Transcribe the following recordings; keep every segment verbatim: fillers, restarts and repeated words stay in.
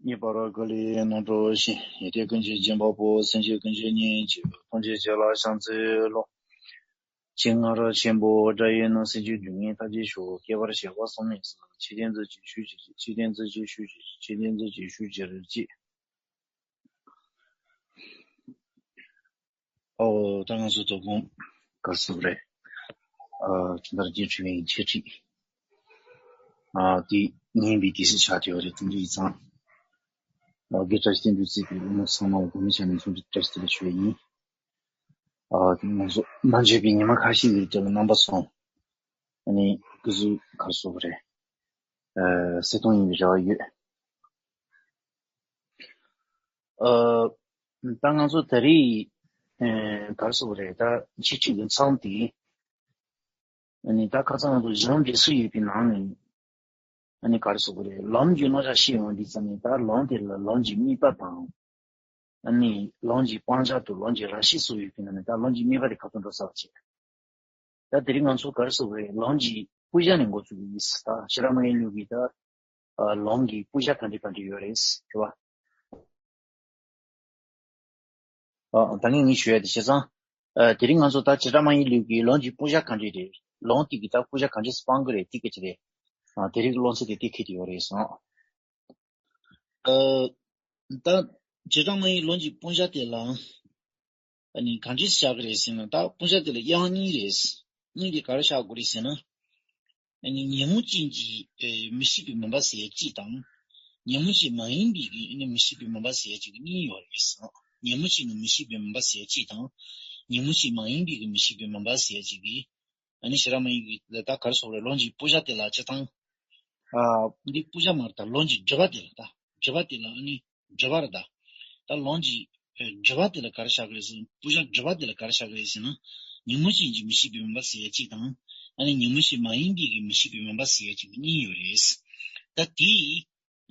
ངེས་པར་དགའ་ལས་སྣང་གྲོལ་ཞིང་། ཡོན་ཏན་ཀུན་གྱི་རྗེ་འབབ་པོ། སེམས་ཅན་ཀུན་གྱི་གཉེན་གཅིག་པུ། ཐམས་ཅད་རྗེ་ལ་ཕྱག་འཚལ་ལོ། ཞིང་སྔ་རབས་ཆེན་པོ་སྒྲ་ཡི་ནང་གསེས་ཀྱི་སྡུག་བསྔལ་མཐའ་ཅི་ཤོག །སྐྱེ་བར་བྱ་བ་བསམ་མེད་ས། ཆོས་ལྡན་རྫས་ཀྱི་ཤུགས་ཀྱིས། ཆོས་ལྡན་རྫས་ཀྱི་ཤུགས་ཀྱིས། ཆོས་ལྡན་རྫས་ཀྱི་ཤུགས་ཀྱིས་རིག་བྱེད། ཨོ། ད་ང་ཚོ་དོ་དགོང་གར་སོང་རེད། ཨ། ཁྱིམ་དར་རྒྱས་འཕྲོས་པའི་འཆད་ཁྲིད། ཨ། དེ་ཉན་པའི་དུས་ཚོད་ཆགས་བསྡད་ཡོད་རེད། དེ་འདྲ་ཡིན་ཙང་། ཨ། དགེ་བཀྲ་ཤིས་བསྟན་འགྲོའི་བརྩེ་བའི་སློབ་མ་ཚང་མ་གོང་མའི་ཞལ་ནས་འཚམས་འདྲི་བཀྲ་ཤིས་བདེ་ལེགས་ཞུ་ཡ་ཡིན། ཨ། དེ་ང་ཚོ་མ་མཇལ་བའི་ཉི་མ་ཁ་ཤས་ཀྱི་རྗེས་ལ་རྣམ་པ་ཚོ། ཨ་ནི་སྐུ་གཟུགས་གར་སོང་རེད། ཨ། གསལ་སྟོང་ཡིན་པའི་རེ་བ་ཡོད། ཨ། ད་ང་ཚོ་ད་རེས། ཨ། གར་སོང་རེད། ད་འཆད་ཁྲིད་ཀྱི་མཚམས་དེ། ཨ་ནི་ད་ཁ་སང་ང་ཚོ་གཞུང་འབྲེལ་སྲོལ་ཡོད་པའི་ནང་ནས། ཨ་ནི་ག་རེ་ཟེར་དགོས་རེད། ལམ་གྱི་རྣམ་གཞག་བཤད་ཡོང་དུས་ཙམ་ནས། ད་ལམ་དེ་ལ་ལམ་གྱི་དམིགས་པ་དང་། ཨ་ནི་ལམ་གྱི་སྤང་བྱ་དང་ལམ་གྱི་རང་བཞིན་སོགས་ཡོད་པའི་ནང་ནས། ད་ལམ་གྱི་དམིགས་པ་དེ་ཁ་ཐུག་འགྲོ་ཚར་བ་བྱས། ད་དེ་རིང་ང་ཚོ་ག་རེ་ཟེར་དགོས་རེད། ལམ་གྱི་དབུ་ཞྭ་ནས་འགོ་ཚུགས་ཀྱི་ཡིན། ད་ཕྱི་ར་མ་ཡིན་ལུགས་ཀྱི་ད། ཨ། ལམ་གྱི་དབུ་ཞྭ་ག་འདྲ་ག་འདྲ་ཡོད་རེད། རེད་བ། ཨ། ད་ངས་ངས་ཞུ་ཡ་དེ་བྱས་ཙང་། ཨ། དེ་རིང་ང་ཚོ་ད་བྱེ་བྲག་སྨྲ་བའི་ལུགས་ཀྱི་ལམ་གྱི་དབུ་ཞྭ་ག་འདྲ་རེད། ལམ་དེ་གི་ད་དབུ་ཞྭ་ག་འདྲ་སྤང་གི་རེད། དེ་སྐད་ཆ་རེད། ཨ། དེ་རིང་གི་སློབ་ཚན་དེ་དེ་འཁེལ་དེ་ཡོད་རེད་བསམ། ཨ། ད་བྱེ་བྲག་སྨྲ་བའི་ལམ་གྱི་དབུ་ཞྭ་དེ་ལ། ཨ་ནི་ག་འདྲ་བཞག་གི་རེད་ཟེར་ན། ད་དབུ་ཞྭ་དེ་ལ་དབྱངས་གཉིས་རེད། གཉིས་དེ་ག་རེ་བཞག་དགོས་རེད་ཟེར་ན། ཨ་ནི་ཉོན་མོངས་ཅན་གྱི། ཨེ། མི་ཤེས་པའི་མུན་པ་ཟེར་ཡ་གཅིག་དང་། ཉོན་མོངས་ཅན་མ་ཡིན་པའི་གི། ཨ་ནི་མི་ཤེས་པའི་མུན་པ་ཟེར་ཡ་གཅིག་གི་གཉིས་ཡོད་རེད་ཟེར། ཉོན་མོངས་ཅན་གྱི་མི་ཤེས་པའི་མུན་པ་ཟེར་ཡ་གཅིག་དང་། ཉོན་མོངས་ཅན་མ་ཡིན་པའི་གི་མི་ཤེས་པའི་མུན་པ་ཟེར་ཡ་གཅིག་གི། ཨ་ནི་ཕྱི་ར་མ་ཡིན་གྱི་ད་ག་རེ་ཟེར་དགོས་རེད། ལམ་གྱི་དབུ་ཞྭ་དེ་ལ་སྤྱིར་བཏང་། ཨ། འདི་དབུ་ཞྭ་མ་རེད། ད་ལམ་གྱི་སྒྲིབ་པ་དེ་ལ། ད་སྒྲིབ་པ་དེ་ལ། ཨ་ནི་སྒྲིབ་པ་རེད་ད། ད་ལམ་གྱི། ཨ། སྒྲིབ་པ་དེ་ལ་ག་རེ་བཞག་གི་རེད་ཟེར། དབུ་ཞྭ་སྒྲིབ་པ་དེ་ལ་ག་རེ་བཞག་གི་རེད་ཟེར་ན། ཉོན་མོངས་ཅན་གྱི་མི་ཤེས་པའི་མུན་པ་ཟེར་ཡ་གཅིག་དང་། ཨ་ནི་ཉོན་མོངས་ཅན་མ་ཡིན་པའི་གི་མི་ཤེས་པའི་མུན་པ་ཟེར་ཡ་གཅིག་གཉིས་ཡོད་རེད། ད་དེ་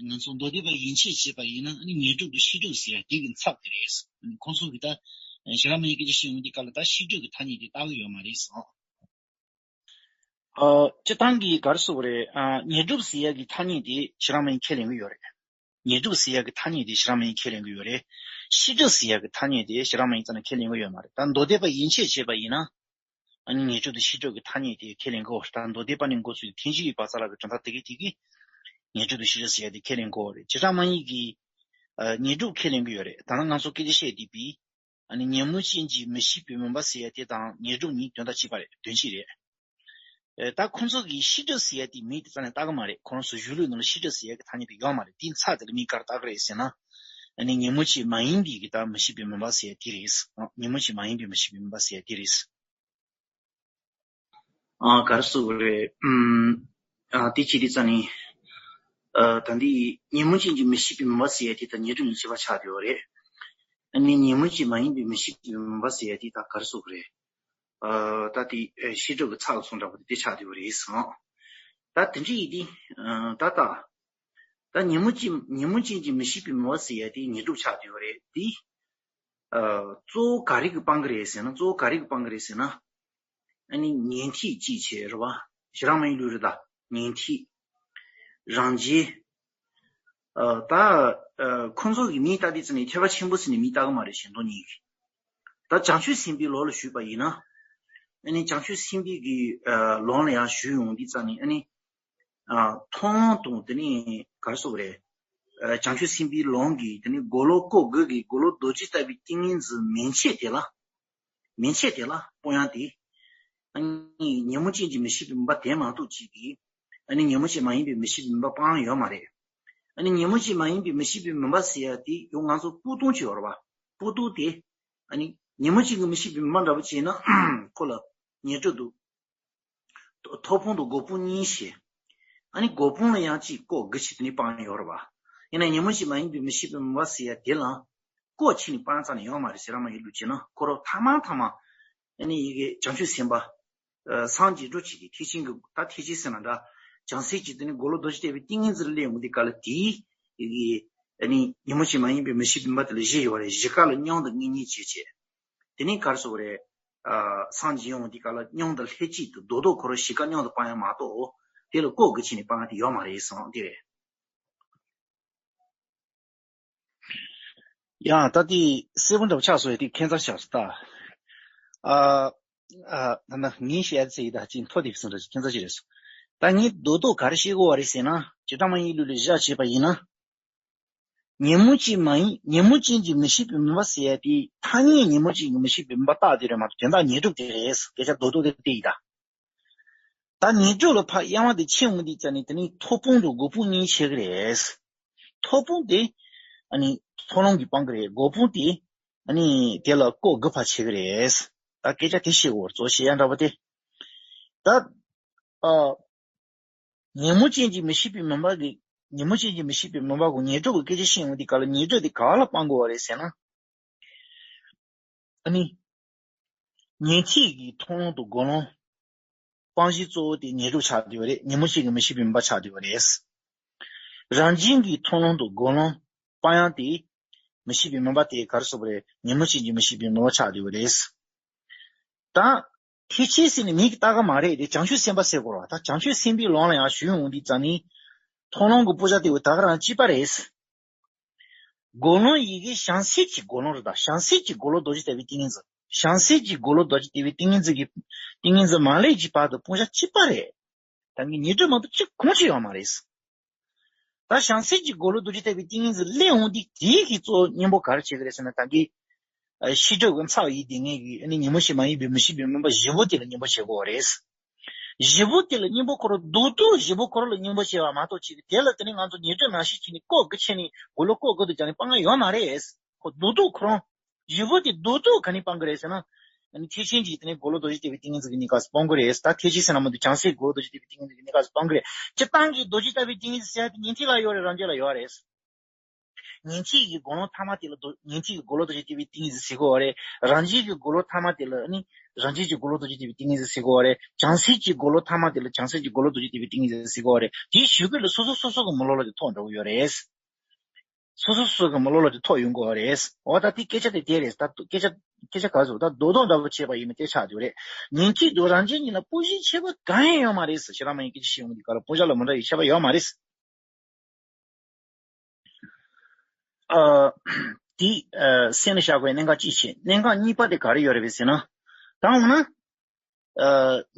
ང་ཚོ་མདོ་སྡེ་པ་ཡན་ཆད་བྱས་པ་ཡིན་ན། ཨ་ནི་ཉོན་སྒྲིབ་དང་ཤེས་སྒྲིབ་ཟེར་ཡ་དེ་གི་ཚབ་དེ་རེད། ཁོང་ཚོ་གི་ད་ཕྱི་ར་མ་ཡིན་སྐད་ཆ་བཤད་ཡོང་དུས་སྐབས་ལ། ད་ཤེས་སྒྲིབ་གི་ཐ་སྙད་དེ་ལྟ་གི་ཡོད་མ་རེད་ཟེར། ཨ། སྤྱིར་བཏང་གི་ག་རེ་ཟེར་དགོས་རེད། ཨ། ཉོན་སྒྲིབ་ཟེར་ཡ་གི་ཐ་སྙད་དེ་ཕྱི་ར་མ་ཡིན་ཁས་ལེན་གི་ཡོད་རེད། ཉོན་སྒྲིབ་ཟེར་ཡ་གི་ཐ་སྙད་དེ་ཕྱི་ར་མ་ཡིན་ཁས་ལེན་གི་ཡོད་རེད། ཤེས་སྒྲིབ་ཟེར་ཡ་གི་ཐ་སྙད་དེ་ཕྱི་ར་མ་ཡིན་རྩ་ནས་ཁས་ལེན་གི་ཡོད་མ་རེད། ད་མདོ་སྡེ་པ་ཡན་ཆད་བྱས་པ་ཡིན་ན། ཨ་ནི་ཉོན་སྒྲིབ་དང་ཤེས་སྒྲིབ་ཀྱི་ཐ་སྙད་དེ་ཁས་ལེན་གི་ཡོད་རེད། ད་མདོ་སྡེ་པ་ནས་འགོ་ཚུགས་ཐེག་ཆེན་གྱི་བག་ཚ་ལ་གི་གྲུབ་མཐའ་དེ་གི་དེ་གི། ཉོན་སྒྲིབ་དང་ཤེས་སྒྲིབ་ཟེར་ཡ་དེ་ཁས་ལེན་གི་ཡོད་རེད། ཕྱི་ར་མ་ཡིན་གྱི། ཨ། ཉོན་སྒྲིབ་ཁས་ལེན་གི་ཡོད་རེད། ད་ནི་ང་ཚོ་སྐད་ཆ་བཤད་དུས་པའི། ཨ་ནི་ཉོན་མོངས་ཅན་གྱི་མི་ཤེས་པའི་མུན་པ་ཟེར་ཡ་དེ་དང་ཉོན་སྒྲིབ་གཉིས་དོན་དག་གཅིག་པ་རེད། དོན་གཅིག་རེད། ཨེ། ད་ཁོང་ཚོ་གིས་ཤེས་སྒྲིབ་ཟེར་ཡ་དེ་མིང་དེ་རྩ་ནས་བཏགས་གི་མ་རེད། ཁོ་རང་ཚོ་གཞུང་ལུགས་ནང་ལ་ཤེས་སྒྲིབ་ཟེར་ཡ་གི་ཐ་སྙད་དེ་ཡོད་མ་རེད། དེའི་ཚབ་དེ་ལ་མིང་ག་རེ་བཏགས་གི་རེད་ཟེར་ན། ཨ་ནི་ཉོན་མོངས་ཅན་མ་ཡིན་པའི་གི་ད་མི་ཤེས་པའི་མུན་པ་ཟེར་ཡ་དེ་རེད། ཨ། ཉོན་མོངས་ཅན་མ་ཡིན་པའི་མི་ཤེས་པའི་མུན་པ་ཟེར་ཡ་དེ་རེད། ཨ། ག་རེ་ཟེར་དགོས་རེད། ཨུམ། ཨ། དེ་བྱེད་དུས་ཙམ་ནས། ཨ། ད་འདི་ཉོན་མོངས་ཅན་གྱི་མི་ཤེས་པའི་མུན་པ་ཟེར་ཡ་དེ་དང་ཉོན་སྒྲིབ་གཉིས་གཅིག་པ་ཆགས་བསྡད་ཡོད་རེད། ཨ་ནི་ཉོན་མོངས་ཅན་མ་ཡིན་པའི་མི་ཤེས་པའི་མུན་པ་ཟེར་ཡ་དེ་ད་ག་རེ་ཟེར་དགོས་རེད། ཨ། ད་དེ། ཨ། ཤེས་སྒྲིབ་ཀྱི་ཚབ་ལ་སོང་འདྲ་པོ་དེ་ཆགས་བསྡད་ཡོད་རེད་ཟེར། ད་དེ་འདྲ་ཡིན་དུས། ཨ། ད་ད། ད་ཉོན་མོངས་ཅན། ཉོན་མོངས་ཅན་གྱི་མི་ཤེས་པའི་མུན་པ་ཟེར་ཡ་དེ་ཉོན་སྒྲིབ་ཆགས་བསྡད་ཡོད་རེད་དེ། ཨ། གཙོ་བོ་ག་རེ་གིས་སྤང་གི་རེད་ཟེར་ན། གཙོ་བོ་ག་རེ་གིས་སྤང་གི་རེད་ཟེར་ན། ཨ་ནི་ཉན་ཐོས་གཅིག་བྱས་རེད་བ། ཕྱི་ར་མ་ཡིན་ལུགས་རེད་ད། ཉན་ཐོས། རང་རྒྱལ། ཨ། ད། ཨ། ཁོང་ཚོ་གིས་མིང་བཏགས་དུས་ཙམ་ནས་ཐེག་པ་ཆེན་པོ་ཟེར་ནས་མིང་བཏགས་གི་མ་རེད། གཞན་དོན་གཉིས་ཀྱིས། ད་བྱང་ཆུབ་སེམས་དཔའི་ལམ་ལ་ཞུགས་པ་ཡིན་ན། ཨ་ནི་བྱང་ཆུབ་སེམས་དཔའི་གི། ཨ། ལམ་ལ་ཡང་ཞུགས་ཡོང་དུས་ཙམ་ནས། ཨ་ནི། ཨ། མཐོང་ལམ་དང་དེ་ནས་ག་རེ་ཟེར་དགོས་རེད། ཨ། བྱང་ཆུབ་སེམས་དཔའི་ལམ་གྱི་དེ་ནས་དགུང་ལོ་ཀོ་དགུ་གི་དགུང་ལོ་རྡོ་རྗེ་ལྟ་བུའི་ཏིང་ངེ་འཛིན་མན་ཆད་དེ་ལ། མན་ཆད་དེ་ལ་སྤོང་ཡག་དེ། ཨ་ནི་ཉོན་མོངས་ཅན་གྱི་མི་ཤེས་པའི་མུན་པ་དེ་མ་གཏོགས་ཅིག་གིས། ཨ་ནི་ཉོན་མོངས་ཅན་མ་ཡིན་པའི་མི་ཤེས་པའི་མུན་པ་སྤང་ཡག་ཡོད་མ་རེད། ཨ་ནི་ཉོན་མོངས་ཅན་མ་ཡིན་པའི་མི་ཤེས་པའི་མུན་པ་ཟེར་ཡག་དེ་ཡང་ང་ཚོ་སྤུ་སྡོམ་ཅིག་ཡོད་རེད་བ། སྤུ་སྡོམ་དེ། ཨ་ནི་ཉོན་མོངས་ཅན་གྱི་མི་ཤེས་པའི་མུན་པ་འདྲ་པོ་བྱས་ན། ཁོ་ལ་ཉོན་སྒྲིབ་དང་། མཐོ་ཕུང་དང་སྒོ་ཕུང་གཉིས་བྱས། ཨ་ནི་སྒོ་ཕུང་ལ་ཡང་གཅིག་ཀོ་དགུ་བྱས་དེ་ནས་སྤང་ཡག་ཡོད་རེད་བ། ཡིན་ན་ཉོན་མོངས་ཅན་མ་ཡིན་པའི་མི་ཤེས་པའི་མུན་པ་ཟེར་ཡག་དེ་ལ། ཀོ་བྱས་ནས་སྤང་ཡག་རྩ་ནས་ཡོད་མ་རེད། ཕྱི་ར་མ་ཡིན་ལུགས་བྱས་ན། ཁོ་རང་ཐ་མ་ཐ་མ། ཨ་ནི་ཡ་གི་བྱང་ཆུབ་སེམས་དཔའ། ཨ། སངས་རྒྱས་འགྲོ་བྱེད་ཀྱི་ཐེག་ཆེན་གྱི། ད་ཐེག་ཆེན་ཟེར་ན་འདྲ། བྱང་སེམས་ཀྱི་དེ་ནས་དགུང་ལོ་རྡོ་རྗེ་ལྟ་བུའི་ཏིང་ངེ་འཛིན་ལ་སླེབས་ཡོང་དུས་སྐབས་ལ་དེའི། ཡ་གི། ཨ་ནི་ཉོན་མོངས་ཅན་མ་ཡིན་པའི་མི་ཤེས་པའི་མུན་པ་དེ་ལ་བཞི་ཡོད་རེད། བཞི་ཀ་ལ་མྱང་དང་མངོན་གཉིད་བྱེད་བྱེད། དེ་ནས་ག་རེ་ཟེར་དགོས་རེད། ཨ། སངས་རྒྱས་ཡོང་དུས་སྐབས་ལ་མྱང་དང་ལྷན་ཅིག་ཏུ་རྡོག་རྡོག་ཁོ་རང་བཞི་ཀ་མཉམ་དུ་སྤང་ཡག་མ་གཏོགས། དེ་ལ་ཀོ་དགུ་བྱས་ནས་སྤང་ཡག་དེ་ཡོད་མ་རེད་ཟེར་དེ་རེད། ཡང་ད་ལྟའི་གསལ་པོ་འདྲ་པོ་ཆགས་སོང་ཡ། དེ་ཁྱད་མཚར་ཆགས་སོང་ད། ཨ་ཨ་ད་ན་ངས་བཤད་ཚེ་ཡི་ད་ཅིག་མཐོ་དེ་བཟུང་ར་ཁྱད་མཚར་ཞིག་རེད་སོང་། ད་ངས་རྡོག་རྡོག་ག་རེ་བཤད་དགོས་བ་རེད་ཟེར་ན། བྱེ་བྲག་སྨྲ་བའི་ལུགས་ལ་གཞི་བྱས་པ་ཡིན་ན། ཉོན་མོངས་ཅན་མ་ཡིན། ཉོན་མོངས་ཅན་གྱི་མི་ཤེས་པའི་མུན་པ་ཟེར་ཡ་དེ་ཐ་སྙད་ཉོན་མོངས་ཅན་གྱི་མི་ཤེས་པའི་མུན་པ་རྟགས་དེ་རེད་མ་གཏོགས་དོན་དག་ཉོན་སྒྲིབ་དེ་རེད། སྐད་ཆ་རྡོག་རྡོག་དེ་དེ་ཡིན་ད། ད་ཉོན་སྒྲིབ་ལ་ཕར་གཡེང་བ་དེ་ཕྱིན་འོང་དུས་ཙ་ནས་དེ་ནི་མཐོ་སྤུན་དང་མགོ་སྤུན་གཉིས་ཕྱེ་གི་རེད། མཐོ་སྤུན་དེ་ཨ་ནི་མཐོང་ལོང་གིས་སྤང་གི་རེད། མགོ་སྤུན་དེ་ཨ་ནི་དེ་ལ་ལྐོག་གྱུར་ཕར་ཕྱེ་གི་རེད། ད་སྐད་ཆ་དེ་བཤད་དགོས་རེད། གཙོ་བཤད་ཡ་འདྲ་པོ་དེ། ད་ཨ་ཉོན་མོངས་ཅན་གྱི་མི་ཤེས་པའི་མུན་པ་གི་ཉོན་མོངས་ཅན་གྱི་མི་ཤེས་པའི་མུན་པ་གི་ཉོན་སྒྲིབ་ཀྱི་སྐད་ཆ་བཤད་འོང་དུས་སྐབས་ལ་ཉོན་སྒྲིབ་དེ་ག་ལ་སྤང་དགོས་བ་རེད་ཟེར་ན། ཨ་ནི། ཉན་ཐོས་ཀྱི་མཐོང་ལོང་དང་སྒོམ་ལོང་སྤང་གཞི་གཙོ་བོ་དེ་ཉོན་སྒྲིབ་ཆགས་བསྡད་པ་རེད། ཉོན་མོངས་ཅན་གྱི་མི་ཤེས་པའི་མུན་པ་ཆགས་བསྡད་པ་རེད། རང་བཞིན་གྱི་མཐོང་ལོང་དང་སྒོམ་ལོང་སྤང་ཡག་དེ་མི་ཤེས་པའི་མུན་པ་དེ་ག་རེ་ཟེར་དགོས་རེད། ཉོན་མོངས་ཅན་གྱི་མི་ཤེས་པའི་མུན་པ་ཆགས་བསྡད་པ་རེད། ད་ཐེག་ཆེན་ཟེར་ནས་མིང་གིས་བཏགས་ཀྱི་མ་རེད་དེ། བྱང་ཆུབ་སེམས་དཔའ་ཟེར་དགོས་རེད་བ། ད་བྱང་ཆུབ་སེམས་དཔའི་ལམ་ལ་ཡར་ཞུགས་འོང་དུས་ཙ་ནི་མཐོང་ལོང་གི་སྤུ་ཆ་དེ་བས་ད་ག་རང་གཅིག་པ་རེད། སྒོམ་ལོང་ཡི་གེ་བྱང་སེམས་ཀྱི་སྒོམ་ལོང་རེད་ད། བྱང་སེམས་ཀྱི་སྒོམ་ལོང་རྡོ་རྗེ་ལྟ་བུའི་ཏིང་ངེ་འཛིན། བྱང་སེམས་ཀྱི་སྒོམ་ལོང་རྡོ་རྗེ་ལྟ་བུའི་ཏིང་ངེ་འཛིན་གྱི་ཏིང་ངེ་འཛིན་མ་སླེབས་ཀྱི་བར་དུ་སྤུ་ཆ་གཅིག་པ་རེད། ད་ངས་ཉོན་སྒྲིབ་མ་གཏོགས་གཅིག་གང་ཅི་ཡོད་མ་རེད། ད་བྱང་སེམས་ཀྱི་སྒོམ་ལོང་རྡོ་རྗེ་ལྟ་བུའི་ཏིང་ངེ་འཛིན་སླེབས་འོང་དུས་དེའི་གི་གཙོ་བོ་གཉེན་པོ་ག་རེ་བྱེད་ཀྱི་རེད་ཟེར་ན། ད་གི་ཤེས་སྒྲིབ་ཀྱི་ཚ་བ་ཡི་དེ་ངེས་ཀྱི་ཨ་ནི་ཉོན་མོངས་ཤིག་མ་ཡིན་པའི་མི་ཤེས་པའི་མུན་པ་བཞི་པོ་དེ་ལ་གཉེན་པོ་བྱེད་དགོས་པ་རེད། བཞི་པོ་དེ་ལ་གཉེན་པོ་ཁོ་རང་རྡོག་རྡོག་བཞི་པོ་ཁོ་རང་ལ་གཉེན་པོ་བྱས་པ་མ་གཏོགས་ཅིག་དེ་ལ་དེ་ནི་ང་ཚོ་ཉོན་སྒྲིབ་མ་ཤེས་ཀྱི་ནི་ལྐོག་གི་ཆེ་ནི་སྒོམ་ལོང་ལྐོག་གི་དུ་ཀྱང་ནི་སྤང་ཡ་ཡོད་མ་རེད། ཁོ་རྡོག་རྡོག་ཁོ་རང་བཞི་པོ་དེ་རྡོག་རྡོག་ག་ནི་སྤང་གི་རེད་ཟེར་ན། ཨ་ནི་ཐེག་ཆེན་གྱི་དེ་ནི་སྒོམ་ལོང་རྡོ་རྗེ་ལྟ་བུའི་ཏིང་ངེ་འཛིན་གྱི་གནས་སྐབས་སུ་སྤང་གི་རེད། ད་ཐེག་ཆེན་ཟེར་ན་མ་གཏོགས་བྱང་སེམས་སྒོམ་ལོང་རྡོ་རྗེ་ལྟ་བུའི་ཏིང་ངེ་འཛིན་གྱི་གནས་སྐབས་སུ་སྤང་གི་རེད། སྤྱིར་བཏང་གི་རྡོ་རྗེ་ལྟ་བུའི་ཏིང་ངེ་འཛིན་ཟེར་ཡ་དེ་ཉན་ཐོས་ལ་ཡོད་རེད། རང་རྒྱལ་ལ་ཡོད་རེད། ཉན་ཐོས་ཀྱི་སྒོམ་ལོང་ཐ་མ་དེ་ལ་རྡོ་ཉན་ཐོས་ཀྱི་སྒོམ་ལོང་རྡོ་རྗེ་ལྟ་བུའི་ཏིང་ངེ་འཛིན་ཟེར་གྱི་ཡོད་རེད། རང་རྒྱལ་གྱི་སྒོམ་ལོང་ཐ་མ་དེ་ལ་ནི་རང་རྒྱལ་གྱི་སྒོམ་ལོང་རྡོ་རྗེ་ལྟ་བུའི་ཏིང་ངེ་འཛིན་ཟེར་གྱི་ཡོད་རེད། བྱང་སེམས་ཀྱི་སྒོམ་ལོང་ཐ་མ་དེ་ལ་བྱང་སེམས་ཀྱི་སྒོམ་ལོང་རྡོ་རྗེ་ལྟ་བུའི་ཏིང་ངེ་འཛིན་ཟེར་གྱི་ཡོད་རེད། དེའི་གཞུག་གུ་ལ་སོ་སོ་སོ་སོ་གི་མི་ལོ་ལ་དེ་ཐོག་འགྲོ་གི་ཡོད་རེད། སོ་སོ་སོ་སོ་གི་མི་ལོ་ལ་དེ་ཐོག་ཡོང་གི་ཡོད་རེད། འོ་ད་དེ་སྐད་ཆ་དེ་དེ་རེད། ད་སྐད་ཆ་སྐད་ཆ་ག་ཟེར། ད་རྡོག་རྡོག་འདྲ་པོ་བྱས་པ་ཡིན་ན་དེ་ཆགས་བསྡད་རེད། ཉན་ཐོས་དང་རང་རྒྱལ་གཉིས་ལ་སྤུ་གཞིའི་ཁྱད་པར་གང་ཡང་ཡོད་མ་རེད་ཟེར། ཞེ་དྲག་མ་ཡིན་སྐད་ཆ་བཤད་ཡོང་དུས་སྐབས་ལ་སྤུ་ཆ་ལ་མི་འདྲ་བའི་ཁྱད་པར་ཡོད་མ་རེད། ཨ། དེ་ཨ་སེམས་ལ་བཞག་དགོས་གནད་འགག་གཅིག་བྱས། གནད་འགག་གཉིས་པ་དེ་ག་རེ་ཡོད་རེད་པས་ཟེར་ན། ད་འོ་ན། ཨ་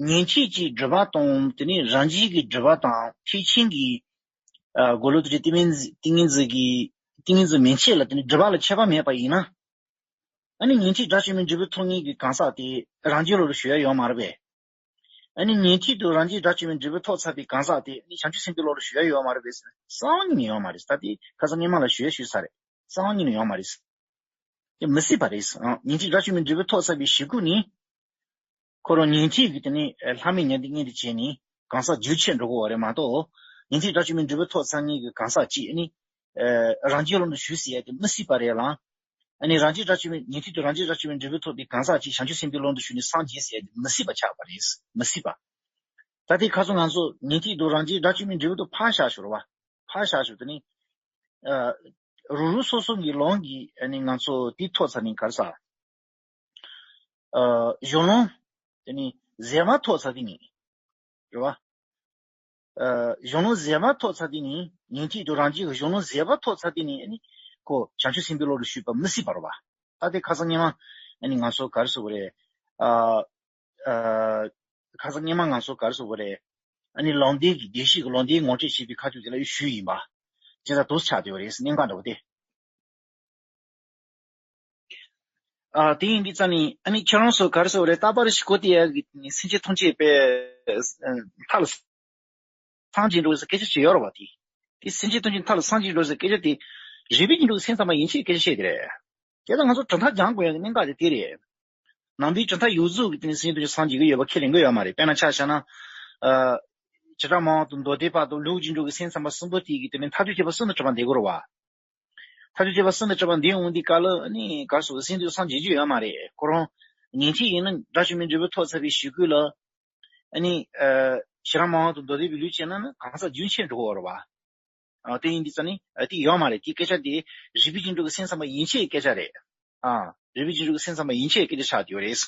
ཉན་ཐོས་ཀྱི་སྒྲིབ་པ་དང་དེ་ནས་རང་རྒྱལ་གྱི་སྒྲིབ་པ་དང་ཐེག་ཆེན་གྱི་ཨ་སྒོམ་ལོང་རྡོ་རྗེ་ཏིང་ངེ་འཛིན་ཏིང་ངེ་འཛིན་གྱི་ཏིང་ངེ་འཛིན་མན་ཆད་ལ་དེ་ནས་སྒྲིབ་པ་ལ་ཁྱད་པར་མེད་པ་ཡིན་ན། ཨ་ནི་ཉན་ཐོས་དགྲ་བཅོམ་པའི་འབྲས་བུ་ཐོབ་མཁན་གྱི་གང་ཟག་དེ་རང་རྒྱལ་ལོ་ལ་ཞུགས་ཡ་ཡོད་མ་རེད་པས། ཨ་ནི་ཉན་ཐོས་དང་རང་རྒྱལ་དགྲ་བཅོམ་པའི་འབྲས་བུ་ཐོབ་ཚར་བའི་གང་ཟག་དེ་ཨ་ནི་བྱང་ཆུབ་སེམས་དཔའི་བློ་ལ་ཞུགས་ཡ་ཡོད་མ་རེད་པས་ཟེར་ན། རྩ་བ་ཉིད་ནས་ཡོད་མ་རེད། ད་དེ་ཁ་སང་སྔས་མ་ལ་ཞུ་ཡ་ཞུས་ཚར་རེད། རྩ་བ་ཉིད་ནས་ཡོད་མ་རེད། དེ་མི་སྲིད་པ་རེད། ཨ་ཉན་ཐོས་དགྲ་བཅོམ་པའི་འབྲས་བུ་ཐོབ་ཚར་བའི་གཞུག་གུ་ནི། ཁོ་རང་ཉན་ཐོས་ཀྱི་དེ་ནི་ལྷ་མིན་མྱང་འདས་མངོན་དུ་བྱས་ནས་གང་ཟག་རྒྱུན་ཆད་འགྲོ་གི་ཡོད་རེད་མ་གཏོགས། ཉན་ཐོས་དགྲ་བཅོམ་པའི་འབྲས་བུ་ཐོབ་ཚར་མཁན་གྱི་གང་ཟག་ཅིག་ནི། ཨ་རང་རྒྱལ་ལམ་དུ་ཞུགས་ཟེར་ཡ་དེ་མི་སྲིད་པ་རེད་ལ། ཨ་ནི་རང་རྒྱལ་དགྲ་བཅོམ་པའི་ཉན་ཐོས་དང་རང་རྒྱལ་དགྲ་བཅོམ་པའི་འབྲས་བུ་ཐོབ་པའི་གང་ཟག་ཅིག་བྱང་ཆུབ་སེམས་དཔའི་ལམ་དུ་ཞུགས་ནས་སངས་རྒྱས་ཟེར་ཡ་དེ་མི་སྲིད་པ་ཆགས་པ་རེད། མི་སྲིད་པ། ད་ལྟའི་ཁ་སང་ང་ཚོ་ཉན་ཐོས་དང་རང་རྒྱལ་དགྲ་བཅོམ་པའི་འབྲས་བུ་དེ་ཕར་བཞག་ཞོར་བ། ཕར་བཞག་ཞོར་དུ་ནི། ཨ་རང་རང་སོ་སོ་གི་ལམ་གྱི་ཨ་ནི་ང་ཚོ་དེ་ཐོབ་ཚར་ནས་ག་རེ་ཟ། ཨ་གཞུང་ལམ་དེ་ནི་ཟད་པ་ཐོབ་ཚར་དེ་ནི། རེད་བ། ཨ་གཞུང་ལམ་ཟད་པ་ཐོབ་ཚར་དེ་ནི། ཉན་ཐོས་དང་རང་རྒྱལ་གྱི་གཞུང་ལམ་ཟད་པ་ཐོབ་ཚར་དེ་ནི་ཨ་ནི་ཁོ་བྱང་ཆུབ་སེམས་དཔའི་བློ་ལ་ཞུགས་པ་མི་སྲིད་པ་རེད་བ། ད་ལྟའི་ཁ་སང་སྔས་མ་ཨ་ནི་ང་ཚོ་ག་རེ་ཟེར་དགོས་རེད། ཨ་ཨ་ཁ་སང་སྔས་མ་ང་ཚོ་ག་རེ་ཟེར་དགོས་རེད། ཨ་ནི་ལམ་བདེན་གྱི་བདེན་བཞི་གི་ལམ་བདེན་ངོ་སྤྲོད་བྱེད་པའི་ཁ་ཐུག་དེ་ལ་ཞུས་ཡིན་པ། ཇི་ལྟར་དུ་ཆགས་བསྡད་པ་རེད། གནད་འགག་འདྲ་པོ་དེ། ཨ་དེ་ཡིན་དུས་ཙང་ནི་ཨ་ནི་ཁྱེད་རང་ཚོ་ག་རེ་ཟེར་དགོས་རེད། རྟག་པར་ཞིག་གོ་དེ་ཡ་གི་སེམས་ཅན་ཐམས་ཅད་པའི་མཐའ་ལ་སངས་རྒྱས་འགྲོ་ཟེར་སྐད་ཆ་ཅིག་ཡོད་རེད་བ། དེ་དེ་སེམས་ཅན་ཐམས་ཅད་མཐའ་ལ་སངས་རྒྱས་འགྲོ་ཟེར་སྐད་ཆ་དེ་རིག་པའི་རྒྱན་དྲུག་གི་སེམས་ཙམ་པ་ཡན་ཆད་སྐད་ཆ་བཤད་དེ་རེད། དེ་ལ་ང་ཚོ་གྲུབ་མཐའ་སྦྱང་དགོས་ཡ་གི་གནད་འགག་དེ་དེ་རེད། ནང་པའི་གྲུབ་མཐའ་ཡོངས་རྫོགས་ཀྱི་སྟེང་ནས་སེམས་ཅན་སངས་རྒྱས་ཀྱི་ཡོད་པ་ཁས་ལེན་གྱི་ཡོད་མ་རེད། དཔེར་ན་ཆ་བཞག་ན། ཨ་བྱེ་བྲག་སྨྲ་བ་དང་མདོ་སྡེ་པ་དང་ལུགས་ཀྱི་འགྲོ་གི་སེམས་ཙམ་པ་གསུམ་པོ་དེ་གི་དེ་ནས་མཐར་ཐུག་ཁྱད་པར་གསུམ་དུ་གྲུབ་པ་འདི་དགོས་རེད་བ། མཐར་ཐུག་ཁྱད་པར་གསུམ་དུ་གྲུབ་པ་འདི་འོང་དུས་སྐབས་ལ་ནི་ག་རེ་ཟེར་དགོས། སེམས་ཅན་སངས་རྒྱས་རྒྱུ་ཡོད་མ་རེད། ཁོ་རང་ཉན་ཐོས་ཡིན་ན་དགྲ་བཅོམ་པའི་འབྲས་བུ་ཐོབ་ཚར་བའི་གཞུག་གུ་ལ། ཨ་ནི་ཨ་བྱེ་བྲག་སྨྲ་བ་དང་མདོ་སྡེ་པའི་ལུགས་བྱས་ན་ནི་གང་ཟག་རྒྱུན་ཆད་འགྲོ་གི་ཡོད་རེད་བ། ཨ་དེ་ཡིན་དུས་ཙང་ནི་ཨ་དེ་ཡོད་མ་རེད། དེ་སྐད་ཆ་དེ་རིག་པའི་རྒྱན་དྲུག་གི་སེམས་ཙམ་པ་ཡན་ཆད་ཀྱི་སྐད་ཆ་རེད། ཨ་རིག་པའི་རྒྱན་དྲུག་གི་སེམས་ཙམ་པ་ཡན་ཆད་ཀྱི་སྐད་ཆ་ཆགས་བསྡད་ཡོད་རེད།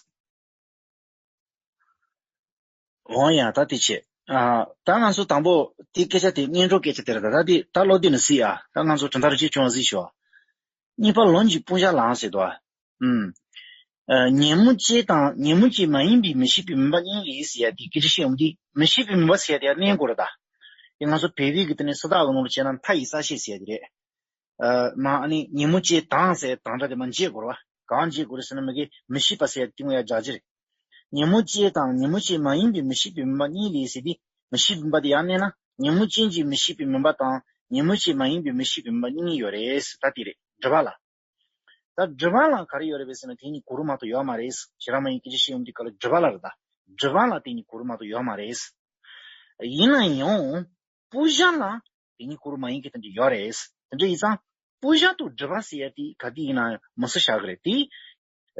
འོ་ཡ་ད་དེ་བྱས། ཨ་ད་ང་ཚོ་དང་པོ་དེ་སྐད་ཆ་དེ་སྔོན་འགྲོ་སྐད་ཆ་དེ་རེད། ད་ད་དེ་ད་ཀློག་དེ་ནས་གཟིགས་ཨ། ད་ང་ཚོ་གྲུབ་མཐའ་རིགས་གཅིག་བྱུང་བ་གཟིགས་ཤོག་གཉིས་པ་ལོངས་ཀྱི་སྤུན་ཞ་ལའང་ཟེར་དོ། ཨུམ། ཨ། ཉོན་མོངས་ཅན་དང་ཉོན་མོངས་ཅན་མ་ཡིན་པའི་མི་ཤེས་པའི་མུན་པ་གཉིས་ལས་ཟེར་ཡ་དེ་སྐད་ཆ་བཤད་ཡོང་དུས་མི་ཤེས་པའི་མུན་པ་ཟེར་ཡ་དེ་ཡང་གནས་དགོས་རེད་ད། དེ་ང་ཚོ་བོད་པའི་གི་དེ་ནས་སུ་དག་གི་ནང་ལ་བྱས་ན་མཐའ་ཡི་ས་བཤད་ཟེར་ཡ་དེ་རེད། ཨ། མ་ཨ་ནི་ཉོན་མོངས་ཅན་དང་ཟེར་དང་སྒྲ་དེ་མ་འབྱེད་དགོས་རེད་བ། གང་འབྱེད་དགོས་རེད་ཟེར་ན་མི་གི་མི་ཤེས་པ་ཟེར་ཡ་དེ་ངོ་ཡ་རྒྱག་རྒྱུ་རེད། ཉོན་མོངས་ཅན་དང་ཉོན་མོངས་ཅན་མ་ཡིན་པའི་མི་ཤེས་པའི་མུན་པ་གཉིས་ལས་ཟེར་དུས་མི་ཤེས་པའི་མུན་པ་དེ་ཡང་གནས་ན་ཉོན་མོངས་ཅན་གྱི་མི་ཤེས་པའི་མུན་པ་དང་ཉོན་མོངས་ཅན་མ་ཡིན་པའི་མི་ཤེས་པའི་མུན་པ་གཉིས་ཡོད་རེད་ཟེར་ད་དེ་རེད་སྒྲིབ་པ་ལ། ད་སྒྲིབ་པ་ལ་ག་རེ་ཡོད་རེད་པས་ཟེར་ན་དེ་གཉིས་གོ་རུ་མ་གཏོགས་ཡོད་མ་རེད། ཞེ་དྲག་མ་ཡིན་སྐད་ཆ་བཤད་ཡོང་དུས་སྐབས་ལ་སྒྲིབ་པ་ལ་རེད་ད། སྒྲིབ་པ་ལ་དེ་གཉིས་གོ་རུ་མ་གཏོགས་ཡོད་མ་རེད། ཡིན་ན་ཡང་སྤུན་ཞ་ལ་དེ་གཉིས་གོ་རུ་མ་ཡིན་གྱི་དེ་འདྲ་ཡོད་རེད། དེ་འདྲ་ཡིན་ཙང་སྤུན་ཞ་དང་སྒྲིབ་པ་ཟེར་ཡ་དེ་ག་དུས་ཡིན་ན་ཡང་མི་སུ་བཞག་གི་རེད་དེ།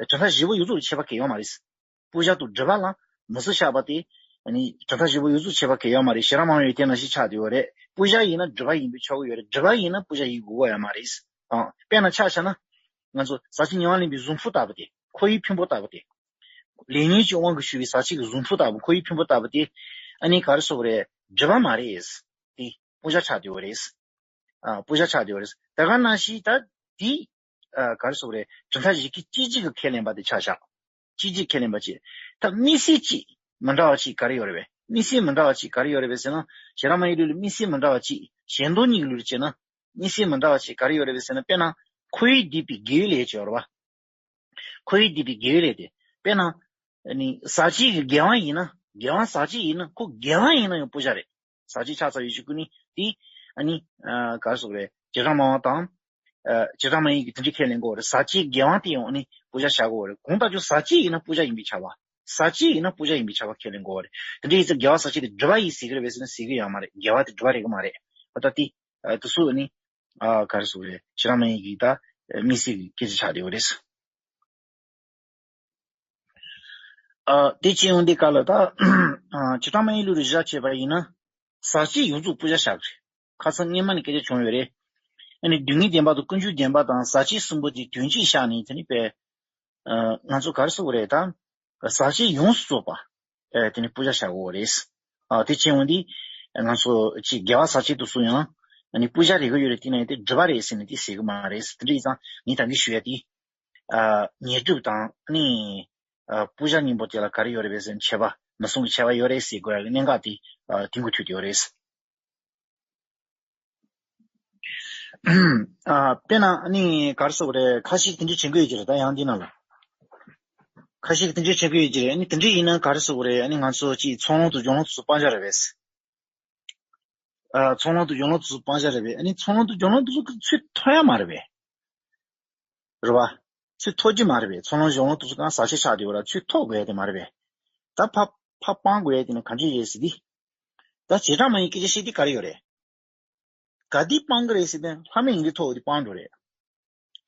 གྲུབ་མཐའ་བཞི་པོ་ཡོངས་རྫོགས་ལ་ཁྱད་པར་གང་ཡང་ཡོད་མ་རེད། སྤུན་ཞ་དང་སྒྲིབ་པ་ལ་མི་སུ་བཞག་པ་དེ། ཨ་ནི་གྲུབ་མཐའ་བཞི་པོ་ཡོངས་རྫོགས་ཁྱད་པར་གང་ཡང་ཡོད་མ་རེད། ཞེ་དྲག་མང་ཡོད་དེ་ནང་བཞིན་ཆགས་བསྡད་ཡོད་རེད། སྤུན་ཞ་ཡིན་ན་སྒྲིབ་པ་ཡིན་པས་ཆགས་ཀྱི་ཡོད་རེད། སྒྲིབ་པ་ཡིན་ན་སྤུན་ཞ་ཡིན་དགོས་ཀྱི་ཡོད་མ་རེད། ཨང་། དཔེར་ན་ཆ་བཞག་ན། ང་ཚོ་ཟག་བཅས་ཉེ་བར་ལེན་པའི་གཟུགས་ཕུང་ལྟ་བུ་དེ། ཁོ་ཡི་ཕུང་པོ་ལྟ་བུ་དེ། ལས་ཉོན་གྱི་དབང་གིས་ཞུགས་པའི་ཟག་བཅས་ཀྱི་གཟུགས་ཕུང་ལྟ་བུ། ཁོ་ཡི་ཕུང་པོ་ལྟ་བུ་དེ། ཨ་ནི་ག་རེ་ཟེར་དགོས་རེད། སྒྲིབ་པ་མ་རེད། དེ་སྤུན་ཞ་ཆགས་བསྡད་ཡོད་རེད། ཨ། སྤུན་ཞ་ཆགས་བསྡད་ཡོད་རེད། དེ་ག་ནང་བཞིན་ད་དེ། ཨ། ག་རེ་ཟེར་དགོས་རེད། གྲུབ་མཐའ་བཞི་ཀའི་སྐྱེ་མཆེད་ཀྱི་ཁས་ལེན་པ་དེ་ཆ་བཞག་སྐྱེ་མཆེད་ཁས་ལེན་པ་ཅིག་ད་དམིགས་བསལ་ཅིག་མི་འདྲ་བ་ཅིག་ག་རེ་ཡོད་རེད་པས། དམིགས་བསལ་མི་འདྲ་བ་ཅིག་ག་རེ་ཡོད་རེད་པས་ཟེར་ན། ཞེ་དྲག་མ་ཡིན་ལུགས་ལ་དམིགས་བསལ་མི་འདྲ་བ་ཅིག་གཞན་སྟོང་གཉིས་ཀྱི་ལུགས་ལ་བྱས་ན། དམིགས་བསལ་མི་འདྲ་བ་ཅིག་ག་རེ་ཡོད་རེད་པས་ཟེར་ན། དཔེར་ན། ཁོ་བོས་བསྡུས་པའི་དགེ་བའི་ལས་ཅིག་ཡོད་རེད་པ། ཁོ་བོས་བསྡུས་པའི་དགེ་བའི་ལས་དེ། དཔེར་ན། ནི་ཟག་བཅས་ཀྱི་དགེ་བ་ཡིན་ན། དགེ་བ་ཟག་བཅས་ཡིན་ན་ཁོ་དགེ་བ་ཡིན་ན་ཡང་སྤུན་ཞ་རེད། ཟག་བཅས་ཆགས་ཚར་བའི་གཞུག་གུ་ནི་དེ། ཨ་ནི། ཨ། ག་རེ་ཟེར་དགོས་རེད། བྱེ་བྲག་སྨྲ་བ་དང་། ཨ། བྱེ་བྲག་སྨྲ་བའི་གི་དེ་འདྲའི་ཁས་ལེན་དགོས་རེད། ཟག་བཅས་དགེ་བ་དེ་ཡང་ཨ་ནི་སྤུན་ཞ་བཞག་དགོས་རེད། གང་ལྟར་ཀྱང་ཟག་བཅས་ཡིན་ན་སྤུན་ཞ་ཡིན་པས་ཁྱབ་པ། ཟག་བཅས་ཡིན་ན་སྤུན་ཞ་ཡིན་པས་ཁྱབ་པ་ཁས་ལེན་དགོས་རེད། དེ་འདྲ་ཡིན་ཙང་དགེ་བ་ཟག་བཅས་དེ་སྒྲིབ་པ་ཡིན་ཟེར་གི་རེད་པས་ཟེར་ན་ཟེར་གི་ཡོད་མ་རེད། དགེ་བ་དེ་སྒྲིབ་པ་རེད་གི་མ་རེད། འོ་ད་དེ། ཨ། དེ་ཚོ་ནི། ཨ། ག་རེ་ཟེར་དགོས་རེད། བྱེ་བྲག་སྨྲ་བའི་གི་ད་དམིགས་བསལ་གྱི་སྐད་ཆ་ཆགས་བསྡད་ཡོད་རེད། ཨ། དེ་བྱས་ཡོང་དུས་སྐབས་ལ་ད། ཨ། བྱེ་བྲག་སྨྲ་བའི་ལུགས་ལ་གཞི་བྱས་པ་ཡིན་ན། ཟག་བཅས་ཡོངས་རྫོགས་སྤུན་ཞ་བཞག་གི་རེད། ཁ་སང་སྔོན་མ་ནས་སྐད་ཆ་བྱུང་ཡོད་རེད། ཨ་ནི་སྡུག་བསྔལ་བདེན་པ་དང་ཀུན་འབྱུང་བདེན་པ་དང་ཟག་བཅས་གསུམ་པོ་དེ་དོན་གཅིག་བཞག་ནས་དེ་ནི་པས། ཨ། ང་ཚོ་ག་རེ་ཟེར་དགོས་རེད་ད། ཟག་བཅས་ཡོངས་སུ་རྫོགས་པ། ཨ། དེ་ནི་སྤུན་ཞ་བཞག་དགོས་རེད། ཨ། དེ་བྱས་ཡོང་དུས། ང་ཚོ་ཅིག་དགེ་བ་ཟག་བཅས་དེ་ཚོ་ཡང་། ཨ་ནི་སྤུན་ཞ་རེད་གི་ཡོད་རེད། དེ་ནི་དེ་སྒྲིབ་པ་རེད་ཟེར་ནས་དེ་ཟེར་གི་མ་རེད། དེ་འདྲ་ཡིན་ཙང་ངས་ད་གིན་ཞུ་ཡ་དེ། ཨ། ཉོན་སྒྲིབ་དང་ནི། ཨ། སྤུན་ཞ་གཉིས་པོ་དེ་ལ་ག་རེ་ཡོད་རེད་པས་ཟེར་ན་ཁྱད་པར་མི་གསུང་གི་ཁྱད་པར་ཡོད་རེད་ཟེར་དགོས་ཡ་གི་གནད་འགག་དེ། ཨ། དེ་གུ་ཐུག་བསྡད་ཡོད་རེད། ཨ། དཔེར་ན་ནི་ག་རེ་ཟེར་དགོས་རེད། ཁ་ཤས་དེ་འདྲ་དྲན་གི་ཡོད་ཀྱི་རེད། ད་ཡང་འདི་ནང་ལ་ཁ་ཤས་དེ་འདྲ་དྲན་གི་ཡོད་ཀྱི་རེད། ཨ་ནི་དེ་འདྲ་ཡིན་ན་ག་རེ་ཟེར་དགོས་རེད། ཨ་ནི་ང་ཚོ་ཅིག་ཚོགས་ལམ་དང་སྦྱོར་ལམ་དེ་ཚོ་སྤང་བྱ་རེད་པས། ཨ། ཚོགས་ལམ་དང་སྦྱོར་ལམ་དེ་ཚོ་སྤང་བྱ་རེད་པས། ཨ་ནི་ཚོགས་ལམ་དང་སྦྱོར་ལམ་དེ་ཚོ་གི་ཚུར་ཐོན་ཡ་མ་རེད་པས། རེད་པ། ཚུར་ཐོན་གྱི་མ་རེད་པས། ཚོགས་ལམ་སྦྱོར་ལམ་དེ་ཚོ་གང་ཟག་བཅས་ཆགས་བསྡད་ཡོད་ར། ཚུར་ཐོན་དགོས་ཡ་དེ་མ་རེད་པས། ད་ཕར་ཕར་སྤང་དགོས་ཡ་དེ་ནི་ག་འདྲ་རེད་ཟེར་དུས། ད་བྱེ་བྲག་སྨྲ་བའི་སྐད་ཆ་བཤད་དུས་ག་རེ་ཡོད་རེད། ག་དུས་སྤང་གི་རེད་ཟེར་ན་ལྷག་མེད་ཉིང་རྡུལ་ཐོབ་དུས་སྤང་འགྲོ་རེད།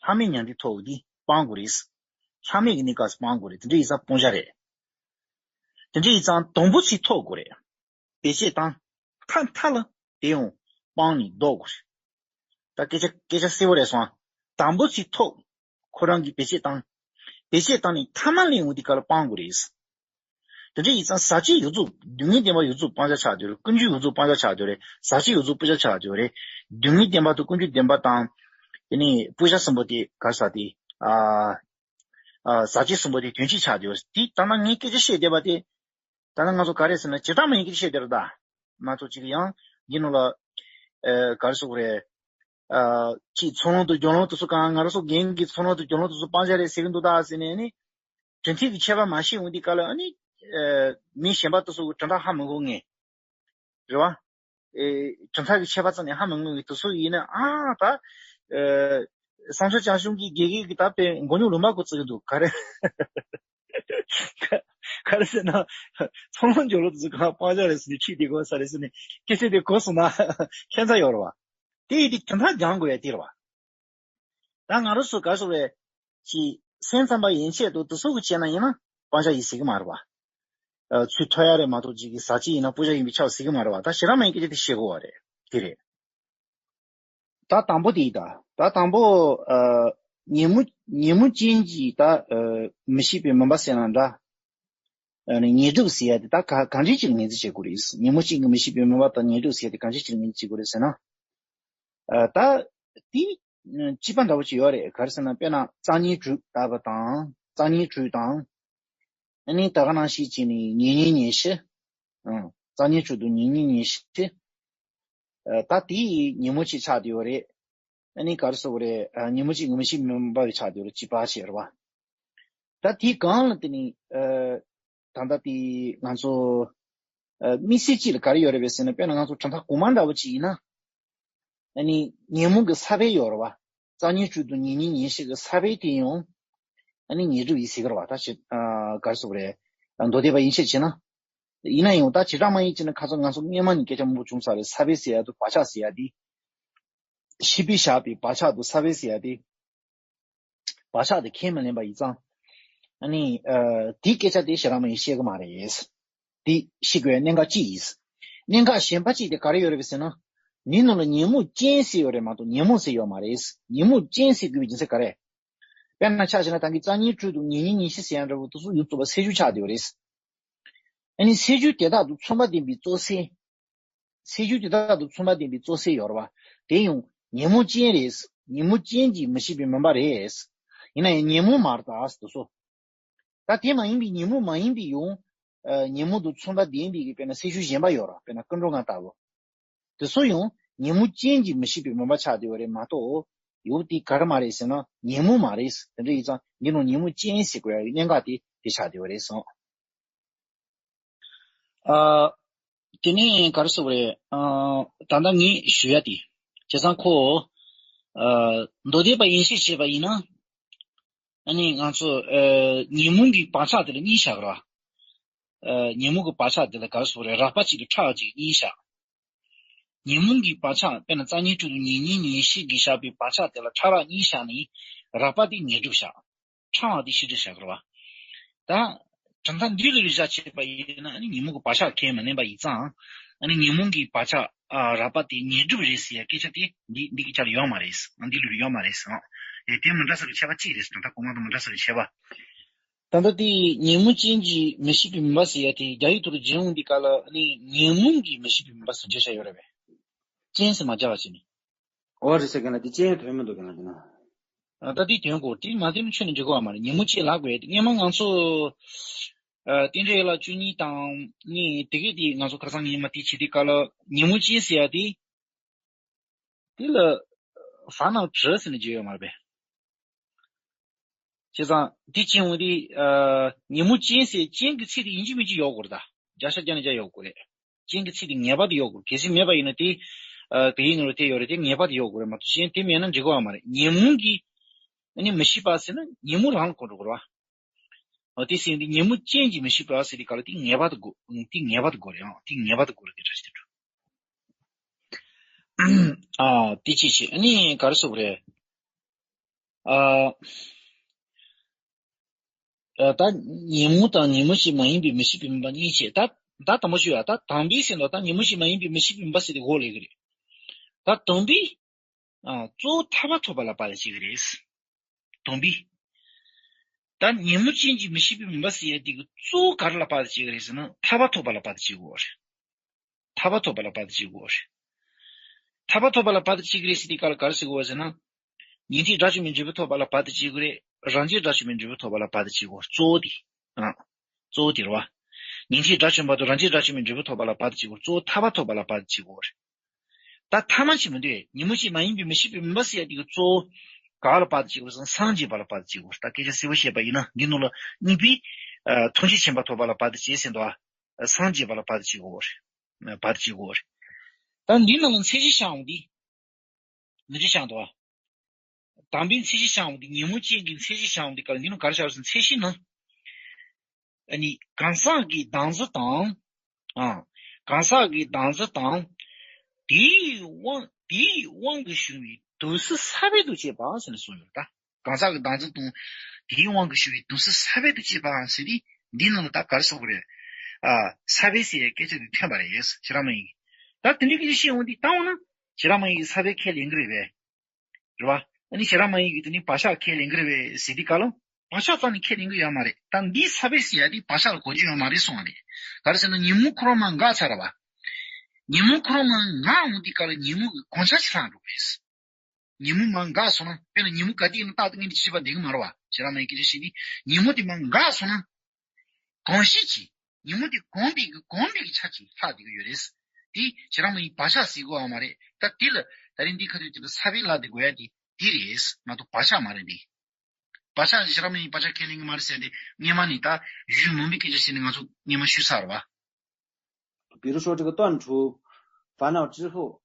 ལྷག་མེད་ཉིང་རྡུལ་ཐོབ་དུས་སྤང་དགོས་རེད། ལྷག་མེད་ཀྱི་གནས་སྐབས་སུ་སྤང་དགོས་རེད། དེ་འདྲ་ཡིན་ཙང་སྤུན་ཞ་རེད། དེ་འདྲ་ཡིན་ཙང་དང་པོ་ཚུར་ཐོན་དགོས་རེད། བེད་སྤྱོད་བཏང་། མཐའ་མཐའ་ལ་དེ་ཡང་སྤང་ནས་ལྡོག་དགོས་རེད། ད་སྐད་ཆ་སྐད་ཆ་གསལ་པོ་རེད་སོང་ཨ། དང་པོ་ཚུར་ཐོན། ཁོ་རང་གིས་བེད་སྤྱོད་བཏང་། བེད་སྤྱོད་བཏང་ནས་མཐའ་མ་སླེབས་ཡོང་དུས་སྐབས་ལ་སྤང་དགོས་རེད། དེ་འདྲ་ཡིན་ཙང་ཟག་བཅས་ཡོངས་རྫོགས་སྡུག་བསྔལ་བདེན་པ་ཡོངས་རྫོགས་སྤང་བྱ་ཆགས་བསྡད་ཡོད་རེད། ཀུན་འབྱུང་ཡོངས་རྫོགས་སྤང་བྱ་ཆགས་བསྡད་ཡོད་རེད། ཟག་བཅས་ཡོངས་རྫོགས་སྤུན་ཞ་ཆགས་བསྡད་ཡོད་རེད། སྡུག་བསྔལ་བདེན་པ་དང་ཀུན་འབྱུང་བདེན་པ་དང་། དེ་ནས་སྤུན་ཞ་གསུམ་པོ་དེ་ག་རེ་ཟེར་དེ། ཨ། ཨ། ཟག་བཅས་གསུམ་པོ་དེ་དོན་གཅིག་ཆགས་བསྡད་ཡོད་རེད། དེ་ད་ནང་ངས་སྐད་ཆ་བཤད་བསྡད་པ་དེ། ད་ནི་ང་ཚོ་ག་རེ་ཟེར་ན་བྱེ་བྲག་སྨྲ་བའི་སྐད་ཆ་བཤད་བསྡད་རེད་ད། མ་གཏོགས་ཅིག་ཡང་འདི་ནང་ལ། ཨ། ག་རེ་ཟེར་དགོས་རེད། ཨ། ཅིག་ཚོགས་ལམ་དང་སྦྱོར་ལམ་དེ་ཚོ་གང་ང་རང་ཚོ་རྒན་གྱིས་ཚོགས་ལམ་དང་སྦྱོར་ལམ་དེ་ཚོ་སྤང་བྱ་རེད་ཟེར་གྱི་འདུག་ད་ཟེར་ནས་ནི། དོན་ཐད་ཀྱི་ཁྱད་པར་མ་ཤེས་འོང་དུས་སྐབས་ལ་ཨ་ནི། ཨ། མི་གཞན་པ་དེ་ཚོ་གི་དོན་དག་ཧ་མི་གོ་ངེས། རེད་བ། ཨེ། གྲུབ་མཐའ་གི་ཁྱད་པར་རྩ་ནས་ཧ་མི་གོ་གི་དེ་ཚོ་ཡིན་ན་ཨ་ད། ཨེ། བསམ་འཆར་བྱང་ཆུབ་ཀྱི་དགེ་རྒན་གྱི་ད་དཔེ་མགོ་རྙོག་ལུང་པ་གོ་བརྩི་གི་འདུག་ག་རེ། ག་རེ་ཟེར་ན། ཚོགས་ལམ་སྦྱོར་ལམ་དེ་ཚོ་གང་སྤང་བྱ་རེད་ཟེར་ནས་ཁྲིད་དེ་དགོས་ས་རེད་ཟེར་ནས་སྐད་ཆ་དེ་གོ་སོང་ན་ཁྱད་མཚར་ཡོད་རེད་བ། དེ་ཡིན་དུས་གྲུབ་མཐའ་སྦྱང་དགོས་ཡ་དེ་རེད་བ། ད་ང་རང་ཚོ་ག་རེ་ཟེར་བས། ཅིག་སེམས་ཙམ་པ་ཡན་ཆད་དུ་དེ་ཚོ་གི་བྱས་ན་ཡིན་ན་སྤང་བྱ་ཡིན་ཟེར་གི་མ་རེད་བ། ཨ། ཚུར་ཐོན་ཡ་རེད་མ་གཏོགས་ཅིག་གི་ཟག་བཅས་ཡིན་ན་སྤུན་ཞ་ཡིན་པས་ཁྱབ་ཟེར་གི་མ་རེད་བ། ད་ཞེ་དྲག་མ་ཡིན་སྐད་ཆ་དེ་བཤད་དགོས་བ་རེད། དེ་རེད། ད་དང་པོ་དེ་ཡིན་ད། ད་དང་པོ། ཨ། ཉོན་མོངས་ཉོན་མོངས་ཅན་གྱི་ད། ཨ། མི་ཤེས་པའི་མུན་པ་ཟེར་ན་འདྲ། ཨ་ནི་ཉོན་སྒྲིབ་ཟེར་ཡ་དེ་ད་ག་གང་འདྲ་ཅིག་ངོས་འཛིན་བྱེད་དགོས་རེད། ཉོན་མོངས་ཅན་གྱི་མི་ཤེས་པའི་མུན་པ་དང་ཉོན་སྒྲིབ་ཟེར་ཡ་དེ་གང་འདྲ་ཅིག་ངོས་འཛིན་བྱེད་དགོས་རེད་ཟེར་ན། ཨ། ད་དེ་ ཨ་སྤྱི་པ་འདྲ་བོ་ཅིག་ཡོད་རེད། ག་རེ་ཟེར་ན་དཔེར་ན་རྩ་བརྙན་དྲུག་ལྟ་བུ་དང་། རྩ་བརྙན་དྲུག་དང་། ཨ་ནི་ད་ག་ནང་བཞིན་བྱས་ནས་ཉེ་བསྙེན་ཉེར་བཞི། ཨང་། རྩ་བརྙན་དྲུག་དང་ཉེ་བསྙེན་ཉེར་བཞི། ཨ་ད་དེ་ཉིན་མོ་གཅིག་ཆགས་བསྡད་ཡོད་རེད། ཨ་ནི་ག་རེ་ཟེར་དགོས་རེད། ཨ་ཉིན་མོ་གཅིག་མི་ཤེས་མི་འབབ་པའི་ཆགས་བསྡད་ཡོད་རེད། སྤྱི་པ་ཞིག་རེད་བ། ད་དེའི་སྒང་ལ་དེ་ནི་ཨ་ད་ལྟ་དེ་ང་ཚོ་ཨ་དམིགས་བསལ་གཅིག་ལ་ག་རེ་ཡོད་རེད་པས་ཟེར་ན། དཔེར་ན་ང་ཚོ་གྲུབ་མཐའ་གོང་མ་འདྲ་བོ་ཅིག་ཡིན་ན། ཨ་ནི་ཉིན་མོ་གི་ས་བོན་ཡོད་རེད་བ། རྩ་བརྙན་དྲུག་དང་ཉེ་བསྙེན་ཉེར་བཞི་གི་ས་བོན་དེ་ཡང་ཨ་ནི་ཉེར་དྲུག་ཡིན་ཟེར་གི་རེད་བ། ད་ཅི་ཨ་ག་རེ་ཟེར་དགོས་རེད། མདོ་སྡེ་པ་ཡན་ཆད་བྱས་ན། ཡིན་ན་ཡང་ད་བྱེ་བྲག་མ་ཡིན་བྱས་ན་ཁ་སང་ང་ཚོ་སྔོན་མ་ནས་སྐད་ཆ་མང་པོ་བྱུང་ཚར་རེད། ས་བོན་ཟེར་ཡ་དང་བག་ཆགས་ཟེར་ཡ་དེ། ཤེས་པས་བཞག་པའི་བག་ཆགས་དང་ས་བོན་ཟེར་ཡ་དེ། བག་ཆགས་དེ་ཁས་མི་ལེན་པ་ཡིན་ཙང་། ཨ་ནི་ཨ་དེའི་སྐད་ཆ་དེ་བྱེ་བྲག་མ་ཡིན་བཤད་གི་མ་རེད། དེ་བཤད་དགོས་ཡ་གནད་འགག་གཅིག་ཡིན། གནད་འགག་གཞན་པ་གཅིག་དེ་ག་རེ་ཡོད་རེད་པས་ཟེར་ན། འདི་ནང་ལ་ཉིན་མོ་ཅན་ཟེར་ཡོད་རེད་མ་གཏོགས་ཉིན་མོ་ཟེར་ཡོད་མ་རེད། ཉིན་མོ་ཅན་ཟེར་དགོས་པའི་རྒྱུ་མཚན་ག་རེ། དཔེར་ན་ཆ་བཞག་ན་ད་གིན་རྩ་བརྙན་དྲུག་དང་ཉེ་བསྙེན་ཉེར་བཞི་ཟེར་ཡ་འདྲ་བོ་དེ་ཚོ་ཡུལ་ཚོ་བ་ཚེས་བཅུ་ཆགས་བསྡད་ཡོད་རེད། ཨ་ནི་ཚེས་བཅུ་དེ་དག་དང་མཚུངས་པ་ལྡན་པའི་གཙོ་ཚེས། ཚེས་བཅུ་དེ་དག་དང་མཚུངས་པ་ལྡན་པའི་གཙོ་ཚེས་ཡོད་རེད་བ། དེ་ཡང་ཉིན་མོ་ཅན་རེད། ཉིན་མོ་ཅན་གྱི་མི་ཤེས་པའི་མུན་པ་རེད། ཡིན་ན་ཡང་ཉིན་མོ་མ་རེད་ད་དེ་ཚོ། ད་དེ་མ་ཡིན་པའི་ཉིན་མོ་མ་ཡིན་པའི་ཡང་ཨ་ཉིན་མོ་དང་མཚུངས་པ་ལྡན་པའི་གི་དཔེར་ན་ཚེས་བཅུ་གཞན་པ་ཡོད་རེད། དཔེར་ན་སྐུ་མགྲོན་ཁང་ལྟ་བུ། དེ་ཚོ་ཡང་ཉིན་མོ་ཅན་གྱི་མི་ཤེས་པའི་མུན་པ་ཆགས་བསྡད་ཡོད་རེད་མ་གཏོགས། ཡོད་དེ་ག་རེ་མ་རེད་ཟེར་ན་ཉིན་མོ་མ་རེད། དེ་འདྲ་ཡིན་ཙང་འདི་ནང་ཉིན་མོ་ཅན་ཟེར་དགོས་ཡ་གནད་འགག་དེ་དེ་ཆགས་བསྡད་ཡོད་རེད་གསུངས། ཨ། དེ་ནས་ག་རེ་ཟེར་དགོས་རེད། ཨ། ད་ལྟ་ངས་ཞུ་ཡ་དེ། བྱས་ཙང་ཁོ། ཨ། མདོ་སྡེ་པ་ཡན་ཆད་བྱས་པ་ཡིན་ན། ཨ་ནི་ང་ཚོ་ཨ། ཉིན་མོ་གི་བག་ཆགས་དེ་ལ་གཉིས་བཞག་གི་རེད། ཨ། ཉིན་མོ་གི་བག་ཆགས་དེ་ལ་ག་རེ་ཟེར་དགོས་རེད། རགས་པ་གཅིག་དང་ཕྲ་བ་གཅིག་གཉིས་བཞག་ཉིན་མོ་གི་བག་ཆགས་དཔེར་ན་རྩ་བརྙན་དྲུག་དང་ཉེ་བསྙེན་ཉེར་བཞི་གིས་བཞག་པའི་བག་ཆགས་དེ་ལ་ཕྲ་རགས་གཉིས་བཞག་ནས་རགས་པ་དེ་ཉེར་དྲུག་བཞག་ཕྲ་བ་དེ་བཞི་བཅུ་བཞག་གི་རེད་བ། ད། གྲུབ་མཐའ་འདི་ལ་བཞག་བྱས་པ་ཡིན་ན་ཨ་ནི་ཉིན་མོ་གི་བག་ཆགས་ཁས་མི་ལེན་པ་ཡིན་ཙང་། ཨ་ནི་ཉིན་མོ་གི་བག་ཆགས་ཨ་རགས་པ་དེ་ཉེར་དྲུག་རེད་ཟེར་ཡ་སྐད་ཆ་དེ་འདི་འདི་གི་ཆ་ལ་ཡོད་མ་རེད། ཨ་འདི་ལ་ཡོད་མ་རེད་ཟེར། ཨེ་དེ་མི་འདྲ་ས་རུ་ཁྱད་པར་གཅིག་རེད། གྲུབ་མཐའ་གོང་མ་དང་མི་འདྲ་ས་རུ་ཁྱད་པར། ད་ལྟ་དེ་ཉིན་མོ་ཅན་གྱི་མི་ཤེས་པའི་མུན་པ་ཟེར་ཡ་དེ་རྒྱ་ཡིག་ཐོག་ཏུ་བརྗེ་འོང་དུས་སྐབས་ལ་ཨ་ནི་ཉིན་མོ་གི་མི་ཤེས་པའི་མུན་པ་ཟེར་བརྗོད་བྱ་ཡོད་རེད་པས། ཅན་ཟེར་མ་བརྒྱབ་པ་བྱས་ནས། འོ་རེད་ཟེར་གི་ན་དེ་ཅན་ཐོན་མི་འདུག་གི་ན་དེ་ན། ཨ་ད་དེ་དོན་གོ་དེ་མ་དེ་ནི་ཆོས་ནི་འགྲིག་གོ་བ་མ་རེད། ཉིན་མོ་ཅན་ལབ་དགོས་དེ་སྔོན་མ་ང་ཚོ། ཨ་རྟེན་འབྲེལ་ཡན་ལག་བཅུ་གཉིས་དང་ནི་དེ་གས་དེ་ང་ཚོ་ཁ་སང་ཉིན་མ་དེ་བྱེད་དུས་སྐབས་ལ་ཉིན་མོ་ཅན་ཟེར་ཡ་དེ། དེ་ལ། ཧྥ་ནང་བྲི་ཟེར་ནས་བརྗོད་ཡོད་མ་རེད་པས། བྱས་ཙང་དེ་ཕྱིན་འོང་དུས། ཨ་ཉིན་མོ་ཅན་ཟེར་ཅན་གྱི་ཚིག་དེ་ཡིན་གཅིག་མིན་གཅིག་ཡོད་དགོས་རེད་ད། བརྒྱ་ཆ་བརྒྱ་ནས་བརྒྱ་ཡོད་དགོས་རེད། ཅན་གྱི་ཚིག་དེ་ངེས་པར་དུ་ཡོད་དགོས་རེད། གལ་སྲིད་མེད་པ་ཡིན་ན་དེ། ཨ་དེའི་ནང་ལ་དེ་ཡོད་རེད། དེ་ངེས་པར་དུ་ཡོད་དགོས་རེད་མ་གཏོགས་གཞན་དེ་མེད་ན་འགྲིག་གི་ཡོད་མ་རེད། ཉིན་མོ་གི། ཨ་ནི་མི་ཤེས་པ་ཟེར་ན་ཉིན་མོ་རང་ལ་གོ་འགྲོ་དགོས་རེད་བ། འོ་དེ་ཟེར་དུས་ཉིན་མོ་ཅན་གྱི་མི་ཤེས་པ་ཟེར་དུས་སྐབས་ལ་དེ་ངེས་པར་དུ་དགོས། དེ་ངེས་པར་དུ་དགོས་རེད། ཨང་དེ་ངེས་པར་དུ་དགོས་རེད་དེ་འདྲ་ཞིག་འགྲོ། ཨ་དེ་ཅི་ཞིག་ཨ་ནི་ག་རེ་ཟེར་དགོས་རེད། ཨ་ཨ་ད་ཉིན་མོ་དང་ཉིན་མོ་ཞིག་མ་ཡིན་པའི་མི་ཤེས་པའི་མུན་པ་གཉིས་བྱས། ད་ད་དང་པོ་ཞུ་ཡ། ད་དམ་པའི་ཟེར་ན་ད་ཉིན་མོ་ཞིག་མ་ཡིན་པའི་མི་ཤེས་པའི་མུན་པ་ཟེར་དེ་འགོ་ལས་ཀྱི་རེད། ད་དམ་པའི་ཨ་གཙོ་བོ་ཐར་པ་ཐོབ་པ་ལ་བར་ཆད་བྱེད་ཀྱི་རེད། དམ་པའི། ད་ཉིན་མོ་ཅན་གྱི་མི་ཤེས་པའི་མུན་པ་ཟེར་ཡ་དེ་གི་གཙོ་བོ་ག་རེ་ལ་བར་ཆད་བྱེད་ཀྱི་རེད་ཟེར་ན་ཐར་པ་ཐོབ་པ་ལ་བར་ཆད་བྱེད་ཀྱི་ཡོད་རེད། ཐར་པ་ཐོབ་པ་ལ་བར་ཆད་བྱེད་ཀྱི་ཡོད་རེད། ཐར་པ་ཐོབ་པ་ལ་བར་ཆད་བྱེད་ཀྱི་རེད་ཟེར་དུས་སྐབས་ལ་ག་རེ་ཟེར་གྱི་ཡོད་ཟེར་ན། ཉན་ཐོས་དགྲ་བཅོམ་པའི་འབྲས་བུ་ཐོབ་པ་ལ་བར་ཆད་བྱེད་ཀྱི་རེད། རང་རྒྱལ་དགྲ་བཅོམ་པའི་འབྲས་བུ་ཐོབ་པ་ལ་བར་ཆད་བྱེད་ཀྱི་ཡོད་རེད། གཙོ་བོ་དེ། ཨ། གཙོ་བོ་དེ་རེད་བ། ཉན་ཐོས་དགྲ་བཅོམ་པ་དང་རང་རྒྱལ་དགྲ་བཅོམ་པའི་འབྲས་བུ་ཐོབ་པ་ལ་བར་ཆད་བྱེད་ཀྱི་ཡོད་རེད། གཙོ་བོ་ཐར་པ་ཐོབ་པ་ལ་བར་ཆད་བྱེད་ཀྱི་ཡོད་རེད། ད་ཐ་མ་ཅིག་མི་འདུག་ཉིན་མོ་ཅན་མ་ཡིན་པའི་མི་ཤེས་པའི་མུན་པ་ཟེར་ཡ་དེ་གི་གཙོ་བོ་ག་ལ་བར་དུ་བྱེད་དགོས་ཟེར་ན་སངས་རྒྱས་པ་ལ་བར་དུ་བྱེད་དགོས། ད་སྐད་ཆ་གསལ་པོ་བཤད་པ་ཡིན་ན་འདི་ནང་ལ་གཉིས་པའི་ཨ་ཐུགས་རྗེ་ཆེན་པོ་ཐོབ་པ་ལ་བར་དུ་བྱེད་ཟེར་འདུག་ཨ་སངས་རྒྱས་པ་ལ་བར་དུ་བྱེད་དགོས་རེད། བར་དུ་བྱེད་དགོས་རེད། ད་འདི་ནང་ལ་མཚན་གཞི་བཞག་འོང་དུས་མི་འདྲ་བཞག་འདུག་ཨ། དམ་པའི་མཚན་གཞི་བཞག་འོང་དུས་ཉིན་མོ་ཅན་གྱི་མཚན་གཞི་བཞག་འོང་དུས་སྐབས་ལ་འདི་ནང་ག་རེ་བཞག་ཟེར་ན་མཚན་གཞི་ནི། ཨ་ནི་གང་ཟག་གི་བདག་འཛིན་དང་། ཨ། གང་ཟག་གི་བདག་འཛིན་དང་། དེའི་དབང་དེའི་དབང་གིས་བྱུང་བའི་དུག་གསུམ་ས་བོན་དུ་བྱེད་པ་ཟེར་ནས་གསུངས་ཡོད་ད། གང་ཟག་གི་བདག་འཛིན་དང་། དེའི་དབང་གིས་བྱུང་བའི་དུག་གསུམ་ས་བོན་དུ་བྱེད་པའམ་ཟེར་དུས་འདིའི་ནང་ལ་ད་ག་རེ་ཟེར་དགོས་རེད། ཨ། ས་བོན་ཟེར་ཡའི་སྐད་ཆ་དེ་ཐོན་པ་རེད། བྱེ་བྲག་སྨྲ་བའི་ཡིག་ད་དེ་འདྲའི་སྐད་ཆ་བཤད་འོང་དུས་ད་འོ་ན་བྱེ་བྲག་སྨྲ་བའི་ཡིག་ས་བོན་ཁས་ལེན་གི་རེད་པས། རེད་བ། ཨ་ནི་བྱེ་བྲག་སྨྲ་བའི་ཡིག་གིས་དེ་ནི་བག་ཆགས་ཁས་ལེན་གི་རེད་པས་ཟེར་དུས་སྐབས་ལ་བག་ཆགས་རྩ་ནས་ཁས་ལེན་གི་ཡོད་མ་རེད། ད་འདིའི་ས་བོན་ཟེར་ཡ་དེ་བག་ཆགས་ལ་གོ་རྒྱུ་ཡོད་མ་རེད་གསུངས་པ་རེད། ག་རེ་ཟེར་ན་ཉིན་མོ་ཁོ་རང་མར་འགག་ཚར་བ། ཉིན་མོ་ཁོ་རང་མར་འགག་འོང་དུས་སྐབས་ལ་ཉིན་མོ་གི་གོང་ཆ་ཞིག་ལྷག་འགྲོ་གི་རེད། ཉིན་མོ་མར་འགགས་སོང་ན། དཔེར་ན་ཉིན་མོ་ག་དུས་ཡིན་ན་རྟག་ཏུ་ངས་འདི་བྱེད་པ་བསྡད་ཀྱི་མ་རེད་བ། བྱེད་རང་མ་ཡིན་སྐད་ཆ་བཤད་དུས་ཉིན་མོ་དེ་མར་འགགས་སོང་ན། གོམས་གཤིས་ཀྱིས་ཉིན་མོ་དེ་གོམས་པའི་གི་གོམས་པའི་གི་ཆ་གཅིག་ལྷག་བསྡད་ཀྱི་ཡོད་རེད། དེ་བྱེད་རང་མ་ཡིན་བག་ཆགས་ཟེར་དགོས་བ་མ་རེད། ད་དེ་ལ་ད་རིང་འདི་ཁ་ཐུག་དེ་ལ་ས་བོན་ལབ་བསྡད་དགོས་ཡ་དེ་དེ་རེད་མ་གཏོགས་བག་ཆགས་མ་རེད་འདི། བག་ཆགས་བྱེད་རང་མ་ཡིན་བག་ཆགས་ཁས་ལེན་གྱི་མ་རེད་ཟེར་ཏེ་སྔོན་མ་ནས་ད་ཡུལ་མུན་པའི་སྐད་ཆ་བཤད་ནས་ང་ཚོ་སྔོན་མ་ཞུས་ཚར་བ། 比如说这个断除烦恼之后，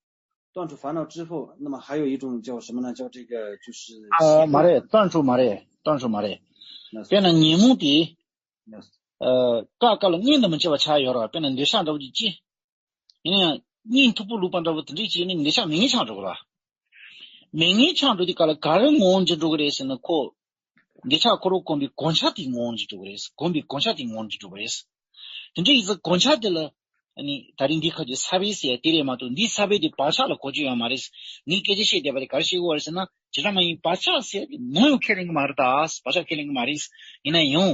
断除烦恼之后，那么还有一种叫什么呢？叫习惯。 ཨ་མ་རེད། 断除མ་རེད། 断除མ་རེད། དཔེར་ན་ཉོན་མོངས་དེ་ཨ་ཀ་ཀ་ལ་མངོན་དུ་མི་བྱེད་པ་ཆགས་ཡོད་རེད་བ། དཔེར་ན་འདོད་ཆགས་འདྲ་བོ་ཅིག་སྐྱེ། ཡིན་ན་ཡང་སྙིང་མཐུག་པོ་ལུག་པ་འདྲ་བོ་དེ་འདྲས་ཅིག་ནི་འདོད་ཆགས་མེད་མཁན་ཆགས་འགྲོ་གི་རེད་བ། མེད་མཁན་ཆགས་འགྲོ་དུས་ཀ་ལ་ག་རེ་ངོ་བོ་འཛིན་འགྲོ་གི་རེད་ཟེར་ན། ཁོ་འདོད་ཆགས་ཁོ་རང་གོམས་པའི་གོ་ཆ་དེ་ངོ་བོ་འཛིན་འགྲོ་གི་རེད། གོམས་པའི་གོ་ཆ་དེ་ངོ་བོ་འཛིན་འགྲོ་གི་རེད། དེ་འདྲ་ཡིན་ཙང་གོ་ཆ་དེ་ལ་ཨ་ནི་ད་རིང་འདི་ཁ་ཅིག་ས་བོན་ཟེར་ཡ་དེ་རེད་མ་གཏོགས། འདི་ས་བོན་དེ་བག་ཆགས་ལ་གོ་རྒྱུ་ཡོད་མ་རེད། ངས་སྐད་ཆ་བཤད་བསྡད་པ་དེ་ག་རེ་བཤད་དགོས་པ་རེད་ཟེར་ན། བྱེད་རང་མ་ཡིན་བག་ཆགས་ཟེར་ཡ་དེ་ནམ་ཡང་ཁས་ལེན་གྱི་མ་རེད། ད་བག་ཆགས་ཁས་ལེན་གྱི་མ་རེད། ཡིན་ན་ཡང་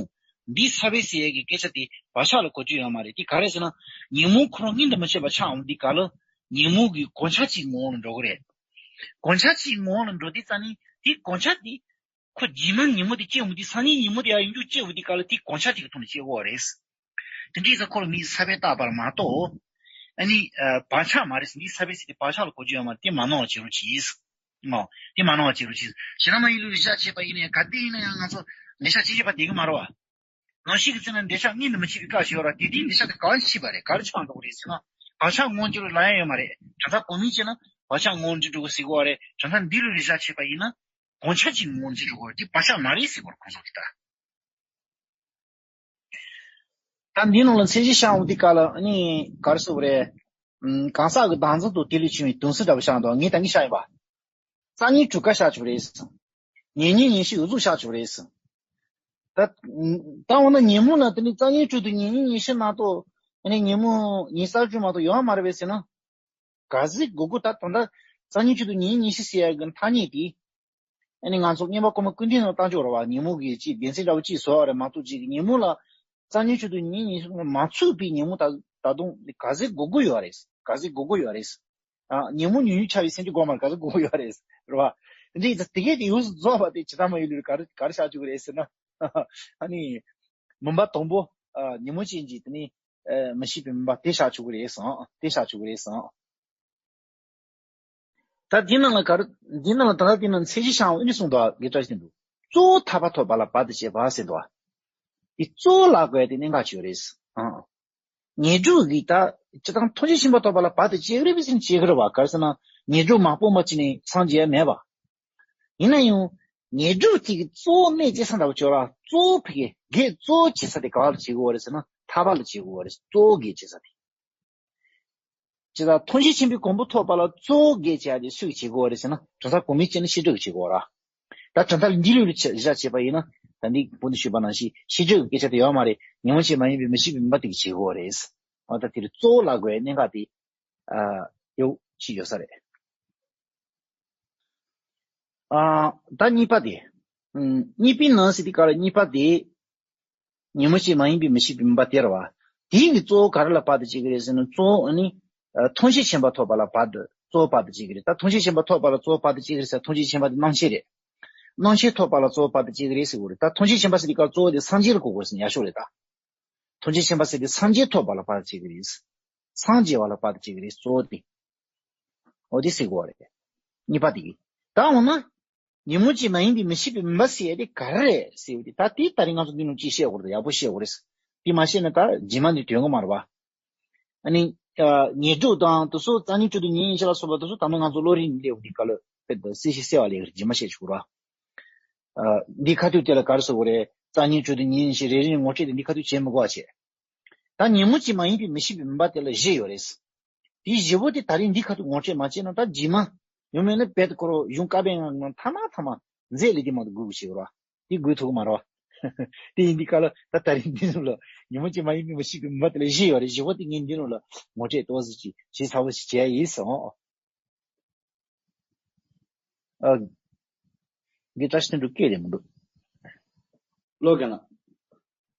འདི་ས་བོན་ཟེར་ཡ་གི་སྐད་ཆ་དེ་བག་ཆགས་ལ་གོ་རྒྱུ་ཡོད་མ་རེད། དེ་ག་རེད་ཟེར་ན། ཉོན་མོངས་ཁོ་རང་མངོན་དུ་མི་བྱེད་པ་ཆགས་འོང་དུས་ཀ་ལ་ཉོན་མོངས་ཀྱི་གོ་ཆ་གཅིག་ངོ་བོ་ལ་འགྲོ་གི་རེད། གོ་ཆ་གཅིག་ངོ་བོ་ལ་འགྲོ་དུས་ཙ་ནི་དེ་གོ་ཆ་དེ་ཁོ་རྗེས་མ་ཉོན་མོངས་དེ་སྐྱེ་འོང་དུས། སང་ཉིན་ཉོན་མོངས་དེ་ཡར་ཡོང་རྒྱུ་སྐྱེ་འོང་དུས་ཀ་ལ་དེ་གོ་ཆ་གཅིག་གི་ཐོག་ནས་སྐྱེ་དགོས་པ་རེད། དེ་འདྲའི་ས་ཁོ་ལ་མིང་ས་བོན་བཏགས་པ་མ་གཏོགས། ཨ་ནི་ཨ་བག་ཆགས་མ་རེད། འདི་ས་བོན་ཟེར་དེ་བག་ཆགས་ལ་གོ་རྒྱུ་ཡོད་མ་རེད། དེ་མ་སྣང་བ་བྱེད་རོགས་གྱིས། ཨོ། དེ་མ་སྣང་བ་བྱེད་རོགས་གྱིས། བྱེད་རང་མ་ཡིན་ལུགས་རེ་བཞག་བྱས་པ་ཡིན་ན་ཡང་། ག་དུས་ཡིན་ན་ཡང་ང་ཚོ་འདོད་ཆགས་ཅི་བྱེད་པ་བསྡད་ཀྱི་མ་རེད་བ། ནམ་ཞིག་གི་ཚེ་ན་འདོད་ཆགས་མངོན་དུ་མི་བྱེད་པའི་སྐབས་ཤིག་ཡོད་ར། དེ་དུས་འདོད་ཆགས་དེ་ག་བ་ཕྱིན་པ་རེད། ག་རེ་ཆགས་འགྲོ་གི་རེད་ཟེར་ན། བག་ཆགས་ངོ་བོ་འགྱུར་བའི་ལམ་ཡང་ཡོད་མ་རེད། དྲན་ཐག་གོང་མིན་བྱས་ན་བག་ཆགས་ངོ་བོ་འགྱུར་འགྲོ་གི་ཟེར་གོ་བ་རེད། དྲན་ཐག་འདི་ལུགས་རེ་བཞག་བྱས་པ་ཡིན་ན་གོ་ཆ་གཅིག་ངོ་བོ་འགྱུར་འགྲོ་གི་རེད། དེ་བག་ཆགས་མ་རེད་ཟེར་གོ་རེད་ཁོང་ཚོ་གིས་ད། ད་འདི་ནང་ལ་མཚན་གཞི་བཞག་འོང་དུས་ཀ་ལ་ཨ་ནི་ག་རེ་ཟེར་དགོས་རེད། ཨམ། གང་ཟག་གི་བདག་འཛིན་དང་དེ་ལས་བྱུང་བའི་གདུང་སེམས་འདྲ་བོ་བཞག་འདུག་ངས་ད་གིན་བཞག་ཡིན་པ། རྩ་ཉིད་དྲུག་ཀ་བཞག་ཆོག་རེད། ཉེ་ཉོན་ཉེར་ཞི་འོད་གཟུགས་བཞག་ཆོག་རེད། ད་ད་འོ་ན་ཉོན་མོངས་ལ་དེ་ནི་རྩ་ཉིད་དྲུག་དང་ཉེ་ཉོན་ཉེར་ཞི་མ་གཏོགས། ཨ་ནི་ཉོན་མོངས་ཉེར་ཞི་དྲུག་མ་གཏོགས་ཡོད་མ་རེད་པས་ཟེར་ན། ག་ཚོད་དགོས་དགོས། ད་ད་ལྟ་རྩ་ཉིད་དྲུག་དང་ཉེ་ཉོན་ཉེར་ཞི་ཟེར་ཡ་གི་ཐ་སྙད་དེ། ཨ་ནི་ང་ཚོ་སྔོན་མ་གོང་མ་ཀུན་ལྡན་ནང་བཏང་ཆོག་རེད་བ། ཉོན་མོངས་ཀྱི་ཅིག་སྡེ་ཚན་འདྲ་བོ་ཅིག་བཟོ་བ་རེད་མ་གཏོགས། ཅིག་ཉོན་མོངས་ལ་རྩ་ཉིད་དྲུག་དང་ཉེ་ཉོན་ཉེར་ཞི་མ་ཚུད་པའི་ཉོན་མོངས་ད་ད་དུང་ག་ཚོད་དགོས་དགོས་ཡོད་རེད། ག་ཚོད་དགོས་དགོས་ཡོད་རེད། ཨ། ཉོན་མོངས་ཉུང་ཉུང་ཆགས་པའི་སེམས་ཀྱི་སྒོ་མར་ག་ཚོད་དགོས་ཡོད་རེད། རེད་བ། འདི་དེ་གས་དེ་ཡོངས་སུ་རྫོགས་པ་དེ་ཇི་ལྟར་མ་ཡིན་ལུགས་ག་རེ་ག་རེ་བཞག་བཅུག་གི་རེད་ཟེར་ན། ཨ་ནི། མུན་པ་དང་པོ། ཨ། ཉོན་མོངས་ཅན་གྱི་དེ་ནི། ཨ། མི་ཤེས་པའི་མུན་པ་དེ་བཞག་བཅུག་གི་རེད་ཟེར། དེ་བཞག་བཅུག་གི་རེད་ཟེར། ད་འདི་ནང་ལ་ག་རེ། འདི་ནང་ལ་ད་ལྟ་འདི་ནང་མཚན་གཞི་བཞག་འོང་ཨ་ནི་གསུངས་འདུག་དགེ་བཀྲ་ཤིས་དོན་གྲུབ། གཙོ་བོ་ཐར་པ་ཐོབ་པ་ལ་བར་དུ་གཅོད་པ་ཟེར་འདུག་དེ་གཙོ་བོ་ལབ་དགོས་དེ་གནད་འགག་ཆེ་བ་རེད། ཨང་། ངན་སྒྲུབ་ཀྱི་ད་སྤྱིར་བཏང་ཐམས་ཅད་མཁྱེན་པ་ཐོབ་པ་ལ་བར་དུ་གཅོད་ཀྱི་རེད་པས་ཟེར་ན་གཅོད་ཀྱི་རེད་བ། ག་རེ་ཟེར་ན་ངན་སྒྲུབ་མ་སྤངས་པ་ཅིག་ནི་སངས་རྒྱས་ཡ་མེད་པ། ཡིན་ན་ཡང་ངན་སྒྲུབ་དེ་གི་གཙོ་བོ་གནས་བཅས་ས་འདྲ་བོ་ཅིག་ཡོད་ར། གཙོ་བོ་ཕ་གི་གེགས་གཙོ་བོ་བྱེད་ས་དེ་ག་བ་ལ་བྱེད་དགོས་པ་རེད་ཟེར་ན་ཐར་པ་ལ་བྱེད་དགོས་པ་རེད། གཙོ་བོ་གེགས་བྱེད་ས་དེ། ཇི་ལྟར་ཐམས་ཅད་མཁྱེན་པའི་གོ་འཕང་ཐོབ་པ་ལ་གཙོ་བོ་གེགས་བྱེད་ཡ་དེ་སུས་བྱེད་དགོས་པ་རེད་ཟེར་ན། དྲན་ཐག་གོང་མིན་བྱས་ན་བྱེ་བྲག་གིས་བྱེད་དགོས་ར། ད་དྲན་ཐག་འདི་ལུགས་ལ་བཞག་བྱས་པ་ཡིན་ན། ད་འདི་བོད་དུ་ཞུས་པ་ནང་བཞིན་བྱེ་བྲག་གི་སྐད་ཆ་དེ་ཡོད་མ་རེད། ཉོན་མོངས་ཅན་མ་ཡིན་པའི་མི་ཤེས་པའི་མུན་པ་དེ་གིས་བྱེད་དགོས་རེད། འོ་ད་དེ་ལ་གཙོ་བོ་ལབ་དགོས་གནད་འགག་དེ། ཨ། ཡོད་ཅིག་ཡོད་ས་རེད། ཨ། ད་གཉིས་པ་དེ། ཨུམ། གཉིས་པའི་ནང་ཟེར་དུས་ག་རེ། གཉིས་པ་དེ། ཉོན་མོངས་ཅན་མ་ཡིན་པའི་མི་ཤེས་པའི་མུན་པ་དེ་རེད་བ། དེ་ཡིན་གྱི་གཙོ་བོ་ག་རེ་ལ་བར་དུ་གཅོད་ཀྱི་རེད་ཟེར་ན་གཙོ་བོ་ཨ་ནི། ཨ། ཐམས་ཅད་མཁྱེན་པ་ཐོབ་པ་ལ་བར་དུ་གཙོ་བོ་བར་དུ་གཅོད་ཀྱི་རེད། ད་ཐམས་ཅད་མཁྱེན་པ་ཐོབ་པ་ལ་གཙོ་བོ་བར་དུ་གཅོད་ཀྱི་རེད་ཟེར། ཐམས་ཅད་མཁྱེན་པ་དེ་རྣམ་མཁྱེན་རེད། རྣམ་མཁྱེན་ཐོབ་པ་ལ་གཙོ་བོ་བར་དུ་གཅོད་ཀྱི་རེད་ཟེར་དགོས་རེད། ད་ཐམས་ཅད་མཁྱེན་པ་ཟེར་དུས་ག་གཙོ་བོ་དེ་སངས་རྒྱས་ལ་གོ་དགོས་ཟེར་ན་ཡག་ཤོས་རེད་ད། ཐམས་ཅད་མཁྱེན་པ་ཟེར་དུས་སངས་རྒྱས་ཐོབ་པ་ལ་བར་དུ་གཅོད་ཀྱི་རེད། སངས་རྒྱས་པ་ལ་བར་དུ་གཅོད་ཀྱི་རེད་གཙོ་བོ་དེ། འོ་དེ་ཟེར་དགོས་རེད། གཉིས་པ་དེ་གི། ད་འོ་ན། ཉོན་མོངས་ཅན་མ་ཡིན་པའི་མི་ཤེས་པའི་མུན་པ་ཟེར་ཡ་དེ་ག་རེ་རེད་ཟེར་བ་དེ། ད་དེ་ད་རིང་ང་ཚོ་འདི་ནང་ཅིག་བཤད་དགོས་རེད། ཡག་པོ་བཤད་དགོས་རེད། དེ་མ་བཤད་ན་ད་རྗེས་མ་འདི་དོན་གོ་མ་རེད་བ། ཨ་ནི། ཨ། ངན་སྒྲུབ་དང་དེ་ཚོ་རྩ་ཉིད་དྲུག་དང་ཉེ་ཉོན་ཉེར་ཞི་ལ་སོགས་པ་དེ་ཚོ་ད་མ་ང་ཚོ་བློ་རིག་ནས་སླེབས་འདི་ག་ལ་དཔེ་ད་གསལ་བཤད་གསལ་བ་ལས་རྗེས་མ་བཤད་ཆོག་ར། ཨ། འདི་ཁ་ཐུག་དེ་ལ་ག་རེ་ཟེར་དགོས་རེད། རྩ་ཉིད་དྲུག་དང་ཉེ་ཉོན་ཉེར་ཞི་རེ་རེ་ནས་ངོ་སྤྲོད་དེ་འདི་ཁ་ཐུག་བྱེད་མི་དགོས་པ་བྱས། ད་ཉོན་མོངས་ཅན་མ་ཡིན་པའི་མི་ཤེས་པའི་མུན་པ་དེ་ལ་བཞི་ཡོད་རེད། དེའི་བཞི་པོ་དེ་ད་རིང་འདི་ཁ་ཐུག་ངོ་སྤྲོད་མ་བྱས་ན་ད་རྗེས་མ་ཡང་མིན་ན་རྦད་དེ་ཁོ་རང་གཞུང་བཀའ་པོད་ལྔ་ནང་མཐའ་མ་མཐའ་མ་མཛད་ལས་དེ་མ་གཏོགས་དགོས་ཀྱི་བྱེད་རོགས། དེ་དགོས་ཐུག་གི་མ་རེད་བ། དེ་ཡིན་དུས་ག་ལ་ད་ད་རིང་འདི་ནང་ལ་ཉོན་མོངས་ཅན་མ་ཡིན་པའི་མི་ཤེས་པའི་མུན་པ་དེ་ལ་བཞི་ཡོད་རེད། བཞི་པོ་དེ་ངས་འདི་ནང་ལ་ངོ་སྤྲོད་ཏོག་ཙམ་ཅིག་བྱེད་ཚར་བ་ཞིག་བྱས་ཡིན་སོང་། ཨ། འདི་བཀྲ་ཤིས་དོན་གྲུབ་སྐད་རེད་མི་འདུག་ལོ་རྒན་ལགས།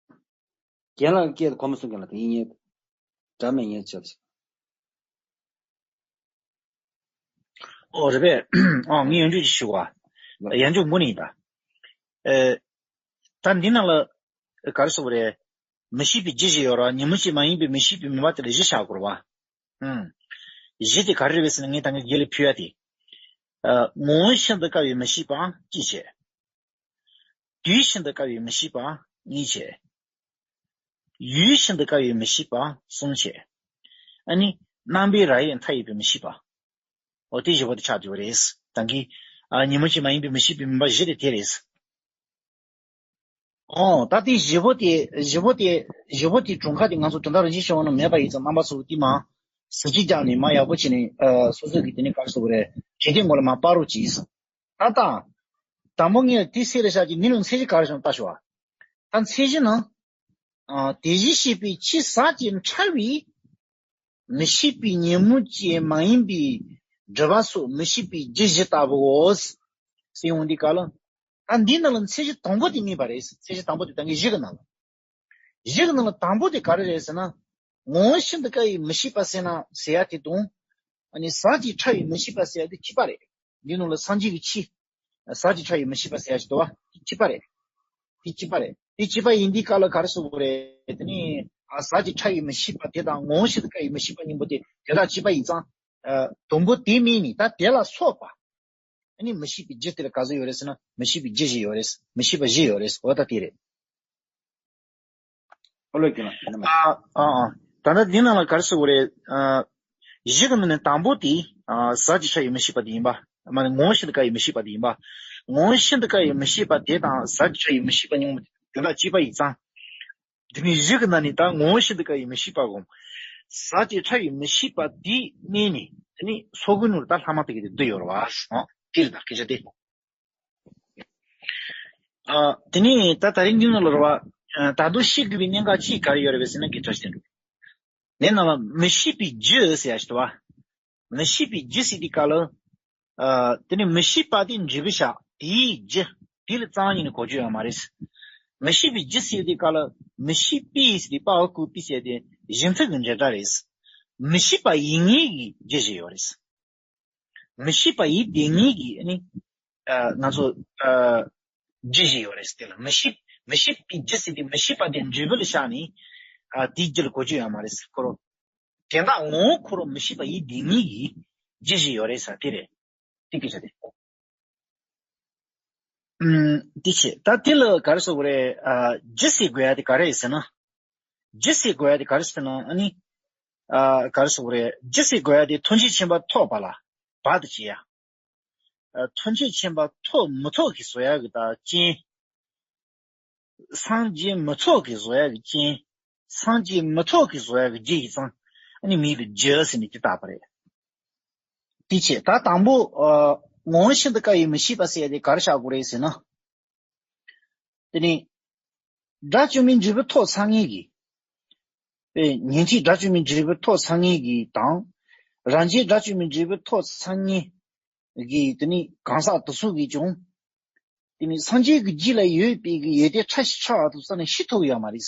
རྒན་ལགས་སྐད་གོ་མ་སོང་། རྒན་ལགས་དེ་ཡིན་ངེས། འདྲ་མེད་ངེས་ཆགས་ཤིག་ཨོ་རེད་པས། ཨ་ངས་ཡང་བསྐྱར་ཅིག་ཞུ་བ། ཡང་བསྐྱར་མུ་ནས་ཡིན་ད། ཨེ། ད་འདི་ནང་ལ་ག་རེ་ཟེར་དགོས་རེད། མི་ཤེས་པའི་རྒྱུ་ཞིག་ཡོད་ར། ཉིན་མོ་ཞིག་མ་ཡིན་པའི་མི་ཤེས་པའི་མུན་པ་དེ་ལ་གཞི་བཞག་དགོས་རེད་བ། ཨུམ། གཞི་དེ་ག་རེ་རེད་པས་ཟེར་ན། ངས་ད་ངས་རྒྱལ་ལ་ཕུལ་ཡ་དེ། ཨ། ངོ་བོ་ཤིན་ཏུ་དཀར་བའི་མི་ཤེས་པའང་གཅིག་བྱས། དུས་ཤིན་ཏུ་དཀར་བའི་མི་ཤེས་པའང་གཉིས་བྱས། ཡུལ་ཤིན་ཏུ་དཀར་བའི་མི་ཤེས་པའང་གསུམ་བྱས། ཨ་ནི་རྣམ་པའི་རྭ་ཡིས་མཐའ་ཡས་པའི་མི་ཤེས་པ། འོ་དེ་བཞི་པོ་དེ་ཆགས་བསྡད་པ་རེད། ད་གིན། ཨ། ཉིན་མོ་ཞིག་མ་ཡིན་པའི་མི་ཤེས་པའི་མུན་པ་བཞི་དེ་དེ་རེད། ཨོ། ད་དེ་བཞི་པོ་དེ་བཞི་པོ་དེ་བཞི་པོ་དེ་གྲུབ་ཁ་དེ་ང་ཚོ་དོན་དག་རིན་ཆེན་ཞུ་བ་ནང་མེད་པ་ཡིན་ཙང་། རྣམ་པ་ཚོ་དེ་མ་གཟི་བརྗིད་རྒྱག་ནས་མ་ཡག་པོ་བྱས་ནས། ཨ། སོ་སོ་གི་དེ་ནས་ག་རེ་ཟེར་དགོས་རེད། གལ་ཏེ་ངོ་ལ་མ་པར་རོགས་གྱིས། ད་ལྟ་དང་པོ་ངས་དེ་གསལ་རེ་བཞག་གི། འདི་ནང་ཚད་གཞི་ག་རེ་བྱུང་ལྟ་ཞོག་ད་ཚད་གཞི་ནང་། ཨ། དེ་བཞིན་གཤེགས་པའི་ཕྱི་ཟག་བཅས་ཕྲ་བའི་མི་ཤེས་པའི་ཉིན་མོ་བཅས་མ་ཡིན་པའི་སྒྲིབ་པ་སོགས་མི་ཤེས་པའི་རྒྱུ་བཞི་ལྟ་བུའོ། ཟེར་ཡོང་དུས་ག་ལ། ད་འདི་ནང་ལ་ཚད་གཞི་དང་པོ་དེ་རྨིས་པ་རེད། ཚད་གཞི་དང་པོ་དེ་ད་གིན་བཞི་གི་ནང་ལ། བཞི་གི་ནང་ལ་དང་པོ་དེ་ག་རེ་རེད་ཟེར་ན། ངོ་བོ་ཤིན་ཏུ་དཀར་བའི་མི་ཤེས་པ་ཟེར་ན་ཟེར་ཡ་དེ་དང་། ཨ་ནི་ཟག་བཅས་ཕྲ་བའི་མི་ཤེས་པ་ཟེར་ཡ་དེ་གཅིག་པ་རེད། འདི་ནང་ལ་སངས་རྒྱས་ཀྱི་ཕྱི། ཟག་བཅས་ཕྲ་བའི་མི་ཤེས་པ་ཟེར་ཡ་ཞིག་འདུག་བ། གཅིག་པ་རེད། དེ་གཅིག་པ་རེད། དེ་གཅིག་པ་ཡིན་དུས་ག་ལ་ག་རེ་ཟེར་དགོས་རེད། དེ་ནི། ཨ། ཟག་བཅས་ཕྲ་བའི་མི་ཤེས་པ་དེ་དང་ངོ་བོ་ཤིན་ཏུ་དཀར་བའི་མི་ཤེས་པ་གཉིས་པོ་དེ་དོན་དག་གཅིག་པ་ཡིན་ཙང་། ཨ། དང་པོ་དེ་རྨིས་ནས། ད་དེ་ལ་སོགས་པ། ཨ་ནི་མི་ཤེས་པའི་རྒྱུ་དེ་ལ་ག་ཚོད་ཡོད་རེད་ཟེར་ན། མི་ཤེས་པའི་རྒྱུ་བཞི་ཡོད་རེད། མི་ཤེས་པ་བཞི་ཡོད་རེད། འོ་ད་དེ་རེད། ཨོ་ལོ་རྒྱུ་ལ་ཡིན་ན་མ། ཨ་ཨ་ཨ། ད་ནི་འདི་ནང་ལ་ག་རེ་ཟེར་དགོས་རེད། ཨ། བཞི་གི་ནང་ནས་དང་པོ་དེ། ཨ། ཟག་བཅས་ཕྲ་བའི་མི་ཤེས་པ་དེ་ཡིན་པ། མ་ནི་ངོ་བོ་ཤིན་ཏུ་དཀར་བའི་མི་ཤེས་པ་དེ་ཡིན་པ། ངོ་བོ་ཤིན་ཏུ་དཀར་བའི་མི་ཤེས་པ་དེ་དང་ཟག་བཅས་ཕྲ་བའི་མི་ཤེས་པ་གཉིས་པོ་དེ་དོན་དག་གཅིག་པ་ཡིན་ཙང་། དེ་ནས་བཞི་གི་ནང་ནས་ད་ངོ་བོ་ཤིན་ཏུ་དཀར་བའི་མི་ཤེས་པ་སྒོམ། ཟག་བཅས་ཕྲ་བའི་མི་ཤེས་པ་དེ་རྨིས་ནས། དེ་ནས་སོ་གི་ནོར་ད་ལྷག་མ་དེ་གི་དེ་བསྡུས་ཡོད་རེད་བ། ཨ། དེ་ལ་ད་སྐད་ཆ་དེ། ཨ། དེ་ནས་ད་ད་རིང་འདི་ནང་ལ་རེད་བ། ཨ། ད་དུང་ཤེས་དགོས་པའི་གནད་འགག་གཅིག་ག་རེ་ཡོད་རེད་པས་ཟེར་ན། དགེ་ཕྲ་ཞིག་དེ་འདུག་དེ་ནང་ལ་མི་ཤེས་པའི་རྒྱུ་ཟེར་ཡ་ཞིག་འདུག་བ། མི་ཤེས་པའི་རྒྱུ་ཟེར་དུས་ག་ལ། ཨ། དེ་ནི་མི་ཤེས་པ་དེ་འབྲས་བུ་བཞག་དེའི་རྒྱུ་དེ་ལ་རྩ་བ་ཉིད་ནས་གོ་རྒྱུ་ཡོད་མ་རེད། མི་ཤེས་པའི་རྒྱུ་ཟེར་དུས་ག་ལ། མི་ཤེས་པའི་ཟེར་དུས་པ་འོག་གི་པའི་ཟེར་དེ་གཞི་མཐུན་གྱི་འབྲེལ་སྒྲ་རེད། མི་ཤེས་པ་ཡིན་ངེས་ཀྱི་རྒྱུ་བཞི་ཡོད་རེད། མི་ཤེས་པ་ཡིན་དེ་ངེས་ཀྱི་ནི། ཨ། ང་ཚོ། ཨ། རྒྱུ་བཞི་ཡོད་རེད། དེ་ལ་མི་ཤེས། མི་ཤེས་པའི་རྒྱུ་ཟེར་དེ་མི་ཤེས་པ་དེ་འབྲས་བུ་ལ་བཞག་ནས། ཨ། དེའི་རྒྱུ་ལ་གོ་རྒྱུ་ཡོད་མ་རེད། ཁོ་རང་དོན་དག་ངོ་བོ་ཁོ་རང་མི་ཤེས་པ་ཡིན་དེ་ངེས་ཀྱི་རྒྱུ་བཞི་ཡོད་རེད་ཟེར་དེ་རེད། དེ་སྐད་ཆ་དེ། ཨུམ། དེ་བྱས་ད་དེ་ལ་ག་རེ་ཟེར་དགོས་རེད། ཨ། རྒྱུ་ཟེར་དགོས་ཡ་དེ་ག་རེ་ཟེར་ན། རྒྱུ་ཟེར་དགོས་ཡ་དེ་ག་རེ་ཟེར་ན། ཨ་ནི། ཨ། ག་རེ་ཟེར་དགོས་རེད། རྒྱུ་ཟེར་དགོས་ཡ་དེ་ཐོབ་བྱ་ཆེན་པོ་ཐོབ་པ་ལ་བར་དུ་བྱེད་ཡ། ཨ། ཐོབ་བྱ་ཆེན་པོ་ཐོབ་མི་ཐོབ་ཀྱི་བཟོ་ཡ་གི་ད་རྐྱེན། སངས་རྒྱས་མི་ཐོབ་ཀྱི་བཟོ་ཡ་གི་རྐྱེན། སངས་རྒྱས་མི་ཐོབ་ཀྱི་བཟོ་ཡ་གི་རྒྱུ་ཡིན་ཙང་། ཨ་ནི་མིང་དུ་རྒྱུ་ཟེར་ནས་དེ་བཏགས་པ་རེད། དེ་བྱས་ད་དང་པོ། ཨ། ངོ་བོ་ཤིན་ཏུ་དཀར་བའི་མི་ཤེས་པ་ཟེར་ཡ་དེ་ག་རེ་བཞག་དགོས་རེད་ཟེར་ན། དེ་ནི་དགྲ་བཅོམ་པའི་འབྲས་བུ་ཐོབ་ཚར་ངེས་ཀྱི། ཨེ། ཉན་ཐོས་དགྲ་བཅོམ་པའི་འབྲས་བུ་ཐོབ་ཚར་ངེས་ཀྱི་དང་། རང་རྒྱལ་དགྲ་བཅོམ་པའི་འབྲས་བུ་ཐོབ་ཚར་ངེས་ཀྱི་དེ་ནི་གང་ཟག་དེ་ཚོ་གིས་ཀྱང་། དེ་ནི་སངས་རྒྱས་ཀྱི་རྒྱུད་ལ་ཡོད་པའི་གི་ཡོན་ཏན་ཕྲ་ཞིང་ཕྲ་བ་དེ་ཚོ་ནི་ཤེས་ཐུབ་ཡོད་མ་རེད།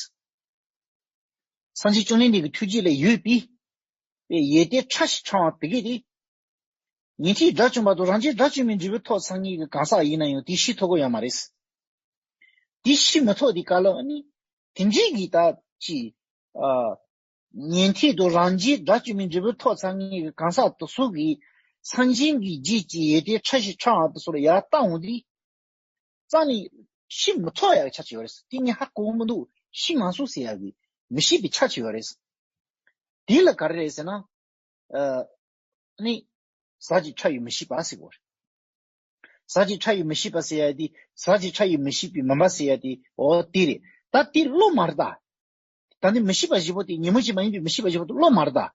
སངས་རྒྱས་བཅོམ་ལྡན་འདས་ཀྱི་ཐུགས་རྒྱུད་ལ་ཡོད་པའི་ཡོན་ཏན་ཕྲ་ཞིང་ཕྲ་བ་དེ་གས་དེ། ཉན་ཐོས་དགྲ་བཅོམ་པ་དང་རང་རྒྱལ་དགྲ་བཅོམ་པའི་འབྲས་བུ་ཐོབ་ཚར་ངེས་ཀྱི་གང་ཟག་ཡིན་ན་ཡང་དེ་ཤེས་ཐུབ་ཀྱི་ཡོད་མ་རེད། དེ་ཤེས་མི་ཐུབ་དུས་ག་ལ་ནི། དེ་འདྲའི་གི་ད་ཅི། ཨ། ཉན་ཐོས་དང་རང་རྒྱལ་དགྲ་བཅོམ་པའི་འབྲས་བུ་ཐོབ་ཚར་ངེས་ཀྱི་གང་ཟག་དེ་ཚོ་གིས་སངས་རྒྱས་ཀྱི་རྒྱུད་ཀྱི་ཡོན་ཏན་ཕྲ་ཞིང་ཕྲ་བ་དེ་ཚོ་ལ་ཡར་བལྟ་འོང་དུས། རྩ་ནས་ཤེས་མི་ཐུབ་ཡག་གི་ཆ་ཅིག་ཡོད་རེད། དེ་ངས་ཧ་གོ་མི་འདུག་ཤེས་མ་སོང་ཟེར་ཡག་གི་མི་ཤེས་པའི་ཆ་ཅིག་ཡོད་རེད། དེ་ལ་ག་རེ་རེད་ཟེར་ན། ཨ་ནི། ཟག་བཅས་ཕྲ་བའི་མི་ཤེས་པ་ཟེར་གོ་རེད། ཟག་བཅས་ཕྲ་བའི་མི་ཤེས་པ་ཟེར་ཡག་དེ། ཟག་བཅས་ཕྲ་བའི་མི་ཤེས་པའི་མུན་པ་ཟེར་ཡག་དེ། འོ་དེ་རེད། ད་དེ་བློ་མ་རེད་ད། ད་ནི་མི་ཤེས་པ་བཞི་པོ་དེ། ཉིན་མོ་ཞིག་མ་ཡིན་པའི་མི་ཤེས་པ་བཞི་པོ་དེ་བློ་མ་རེད་ད།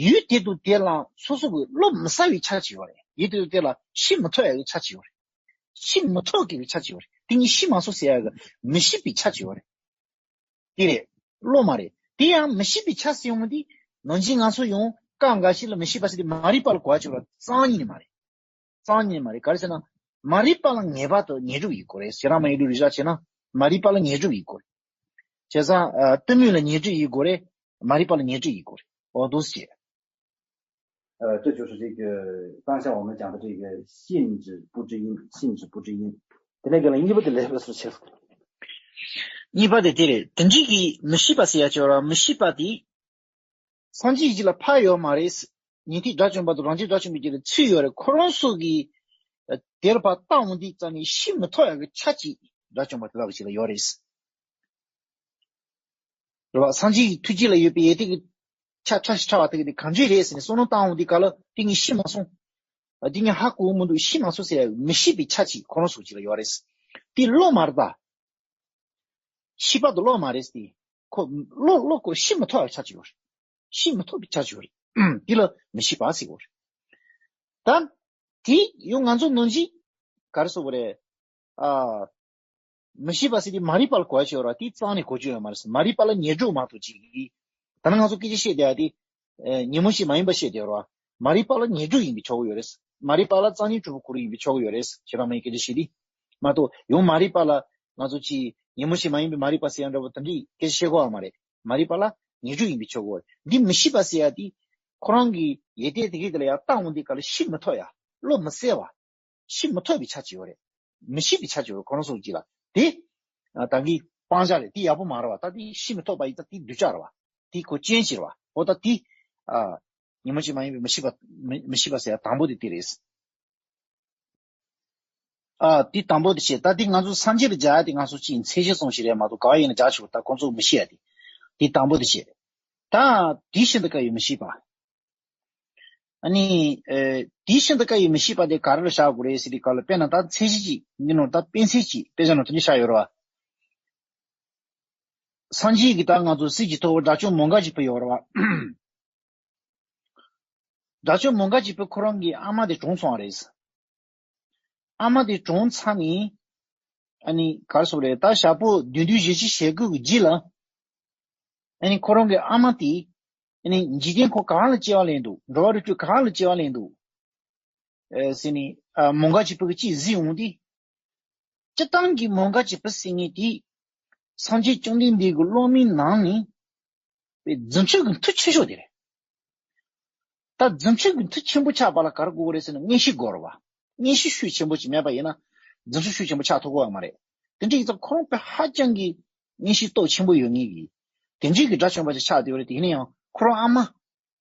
ཡུལ་དེ་དང་དེ་ལ་སོ་སོ་གི་བློ་མི་གསལ་བའི་ཆ་ཅིག་ཡོད་རེད། ཡུལ་དེ་དང་དེ་ལ་ཤེས་མི་ཐུབ་ཡག་གི་ཆ་ཅིག་ཡོད་རེད། ཤེས་མི་ཐུབ་ཀྱི་ཆ་ཅིག་ཡོད་རེད། དེ་ཉིད་ཤེས་མ་སོང་ཟེར་ཡག་གི་མི་ཤེས་པའི་ཆ་ཅིག་ཡོད་རེད། དེ་རེད། བློ་མ་རེད། དེ་ཡང་མི་ཤེས་པའི་ཆ་ཟེར་ཡོང་དུས། ནང་བཞིན་ང་ཚོ་ཡང་སྐབས་འགའ་ཞིག་ལ་མི་ཤེས་པ་ཟེར་དུས་མ་རིག་པ་ལ་གོ་བ་ཅིག་ལ་རྩ་བ་ཉིད་ནས་མ་རེད། རྩ་བ་ཉིད་ནས་མ་རེད། ག་རེ་ཟེར་ན། མ་རིག་པ་ལ་ངེས་པར་དུ་ངེས་སྒྲུབ་ཡེད་དགོས་རེད། ཞེ་དྲག་མ་ངེས་སྒྲུབ་རེ་བཞག་བྱས་ན། མ་རིག་པ་ལ་ངེས་སྒྲུབ་ཡེད་དགོས་རེད། བྱས་ཙང་། ཨ། གཏི་མུག་ལ་ངེས་སྒྲུབ་ཡེད་དགོས་རེད། མ་རིག་པ་ལ་ངེས་སྒྲུབ་ཡེད་དགོས་རེད། འོ་འདུག་སེ་བྱས། 呃，这就是这个当下我们讲的这个信之不知因，信之不知因。དེ་ནས་ག་ལ་གཉིས་པ་དེ་ལས་པ་སོ་ཆེ། གཉིས་པ་དེ་དེ་རེད། དེ་འདྲའི་གི་མི་ཤེས་པ་ཟེར་ཡ་ཅིག་ཡོད་ར། མི་ཤེས་པ་དེ་སངས་རྒྱས་ཀྱི་ལ་ཕར་ཡོད་མ་རེད། ཉན་ཐོས་དགྲ་བཅོམ་པ་དང་རང་རྒྱལ་དགྲ་བཅོམ་པའི་རྒྱུད་ལ་ཚུད་ཡོད་རེད། ཁོ་རང་ཚོ་གིས་དེར་ཕར་བཏང་འོང་དུས་ཙམ་ནས་ཤེས་མི་ཐུབ་ཡ་གི་ཆ་ཅིག་དགྲ་བཅོམ་པ་དེ་དག་གི་ཞིག་ལ་ཡོད་རེད། རེད་བ། སངས་རྒྱས་ཀྱི་ཐུགས་རྗེ་ལ་ཡོད་པའི་ཡེ་ཏིག་གི་ཆ་ཕྲ་ཞིང་ཕྲ་བ་དེ་གི་དེ་གང་འདྲས་རེད་ཟེར་ནས་བསམ་བློ་བཏང་འོང་དུས་ག་ལ་དེ་ངས་ཤེས་མ་སོང་། ཨ། དེ་ངས་ཧ་གོ་མི་འདུག་ཤེས་མ་སོང་ཟེར་ཡ་མི་ཤེས་པའི་ཆ་ཅིག་ཁོ་རང་ཚོ་ཅིག་ལ་ཡོད་རེད། དེ་བློ་མ་རེད་ད། ཤེས་པ་དང་བློ་མ་རེད་དེ། ཁོ་བློ་བློ་ཁོ་ཤེས་མི་ཐུབ་པའི་ཆ་ཅིག་ཡོད་རེད། ཤེས་མི་ཐུབ་པའི་ཆ་ཅིག་ཡོད་རེད། དེ་ལ་མི་ཤེས་པ་ཟེར་གོ་རེད། ད་དེ་ཡང་ང་ཚོ་ནང་བཞིན་ག་རེ་ཟེར་དགོས་རེད། ཨ། མི་ཤེས་པ་ཟེར་དེ་མ་རིག་པ་ལ་གོ་བ་ཅིག་ཡོད་རེད་བ། དེ་རྩ་ནས་གོ་རྒྱུ་ཡོད་མ་རེད། མ་རིག་པ་ལ་ཉེར་འགྲོ་མ་གཏོགས་ཅིག་གིས། ད་ནི་ང་ཚོ་སྐད་ཆ་བཤད་བསྡད་ཡ་དེ། ཨེ། ཉོན་མོངས་ཤིག་མ་ཡིན་པ་བཤད་བསྡད་རེད་བ། མ་རིག་པ་ལ་ཉེར་འགྲོ་ཡིན་པའི་ཆོག་གི་ཡོད་རེད། མ་རིག་པ་ལ་རྩ་ཉིད་གྲུབ་པའི་གོ་རིམ་ཡིན་པའི་ཆོག་གི་ཡོད་རེད། ཁྱེད་རང་མ་ཡིན་སྐད་ཆ་བཤད་དེ། མ་གཏོགས་ཡང་མ་རིག་པ་ལ་ང་ཚོ་ཅིག་ཉོན་མོངས་ཤིག་མ་ཡིན་པའི་མ་རིག་པ་ཟེར་ཡ་འདྲ་བོ་དེ་འདྲའི་སྐད་ཆ་བཤད་གོ་བ་མ་རེད། མ་རིག་པ་ལ་ཉེར་འགྲོ་ཡིན་པའི་ཆོག་གི་ཡོད་རེད། འདི་མི་ཤེས་པ་ཟེར་ཡ་དེ་ཁོ་རང་གི་ཡེ་ཏིག་དེ་གི་དེ་ལ་ཡ་བཏང་འོང་དུས་ག་ལ་ཤེས་མི་ཐུབ་ཡ། བློ་མི་གསལ་བ། ཤེས་མི་ཐུབ་པའི་ཆ་ཅིག་ཡོད་རེད། མི་ཤེས་པའི་ཆ་ཅིག་ཡོད་རེད། ཁོ་རང་ཚོ་ཅིག་ལ་དེ། ཨ། ད་གིན་སྤང་བྱ་རེད། དེ་ཡག་པོ་མ་རེད་བ། ད་དེ་ཤེས་མི་ཐུབ་པ་ཡིན་ཙང་དེ་གདུལ་བྱ་རེད་བ། དེ་ཁོ་རྐྱེན་ཅིག་རེད་བ། འོ་ད་དེ། ཨ། ཉོན་མོངས་ཤིག་མ་ཡིན་པའི་མི་ཤེས་པ། མི་མི་ཤེས་པ་ཟེར་ཡ་དང་པོ་དེ་དེ་རེད། ཨ། དེ་དང་པོ་དེ་བྱས། ད་དེ་ང་ཚོ་སངས་རྒྱས་ལ་སྦྱར་ཡ་དེ་ང་ཚོ་ཅིག་མཚན་གཞི་བཟུང་ཞིག་རེད་མ་གཏོགས་ག་བ་ཡིན་ན་སྦྱར་ཆོག་ད་ཁོང་ཚོ་མི་ཤེས་ཡ་དེ། དེ་དང་པོ་དེ་བྱས། ད་དེ་བཞིན་དུ་དཀའ་བའི་མི་ཤེས་པ། ཨ་ནི། ཨེ། དེ་བཞིན་དུ་དཀའ་བའི་མི་ཤེས་པ་དེ་ག་རེ་ལ་བཞག་དགོས་རེད་ཟེར་དུས་སྐབས་ལ། དཔེར་ན་ད་མཚན་གཞི་གཅིག་འདི་ནང་ད་དཔེ་མཚོན་གཅིག་དཔེ་ཆ་ནང་དེ་འདྲ་བཞག་ཡོད་རེད་བ། སངས་རྒྱས་ཀྱི་ད་ང་ཚོ་སྲིད་ཀྱི་ཐོག་དགྲ་བཅོམ་མོའུ་འགལ་གྱི་བུ་ཡོད་རེད་བ། དགྲ་བཅོམ་མོའུ་འགལ་གྱི་བུ་ཁོ་རང་གི་ཨ་མ་དེ་གྲོངས་སོང་བ་རེད། ཨ་མ་དེ་གྲོངས་ཚར་ནས། ཨ་ནི་ག་རེ་ཟེར་དགོས་རེད། ད་ཞག་པོ་བདུན་བདུན་བཞི་བཞི་ཞེ་དགུ་གི་རྗེས་ལ། ཨ་ནི་ཁོ་རང་གི་ཨ་མ་དེ། ཨ་ནི་འཇིག་རྟེན་ཁོ་གང་ལ་སྐྱེ་བ་ལེན་འདུག་འགྲོ་བ་རིགས་དྲུག་གང་ལ་སྐྱེ་བ་ལེན་འདུག་ཨེ། ཟེར་ནས། ཨ། མོའུ་འགལ་གྱི་བུ་གིས་ཅིག་གཟིགས་འོང་དུས། སྤྱིར་བཏང་གི་མོའུ་འགལ་གྱི་བུ་ཟེར་མཁན་དེ། སངས་རྒྱས་བཅོམ་ལྡན་འདས་ཀྱི་སློབ་མའི་ནང་ནས། རྫུ་འཕྲུལ་གྱི་མཐུ་ཆེ་ཤོས་དེ་རེད། ད་རྫུ་འཕྲུལ་གྱི་མཐུ་ཆེན་པོ་ཆགས་པ་ལ་ག་རེ་དགོས་རེད་ཟེར་ན་མངོན་ཤེས་དགོས་རེད་བ། མངོན་ཤེས་ཤུགས་ཆེན་པོ་ཅིག་མེད་པ་ཡིན་ན། རྫུ་འཕྲུལ་ཤུགས་ཆེན་པོ་ཆགས་ཐུབ་ཀྱི་ཡོད་མ་རེད། དེ་འདྲ་ཡིན་ཙང་ཁོ་རང་དཔེ་ཧ་ཅང་གི་མངོན་ཤེས་སྟོབས་ཆེན་པོ་ཡོད་ངེས་ཀྱི། དེ་འདྲའི་གི་དགྲ་བཅོམ་པ་ཅིག་ཆགས་བསྡད་ཡོད་རེད། དེ་ཡིན་ན་ཡང་ཁོ་རང་ཨ་མ་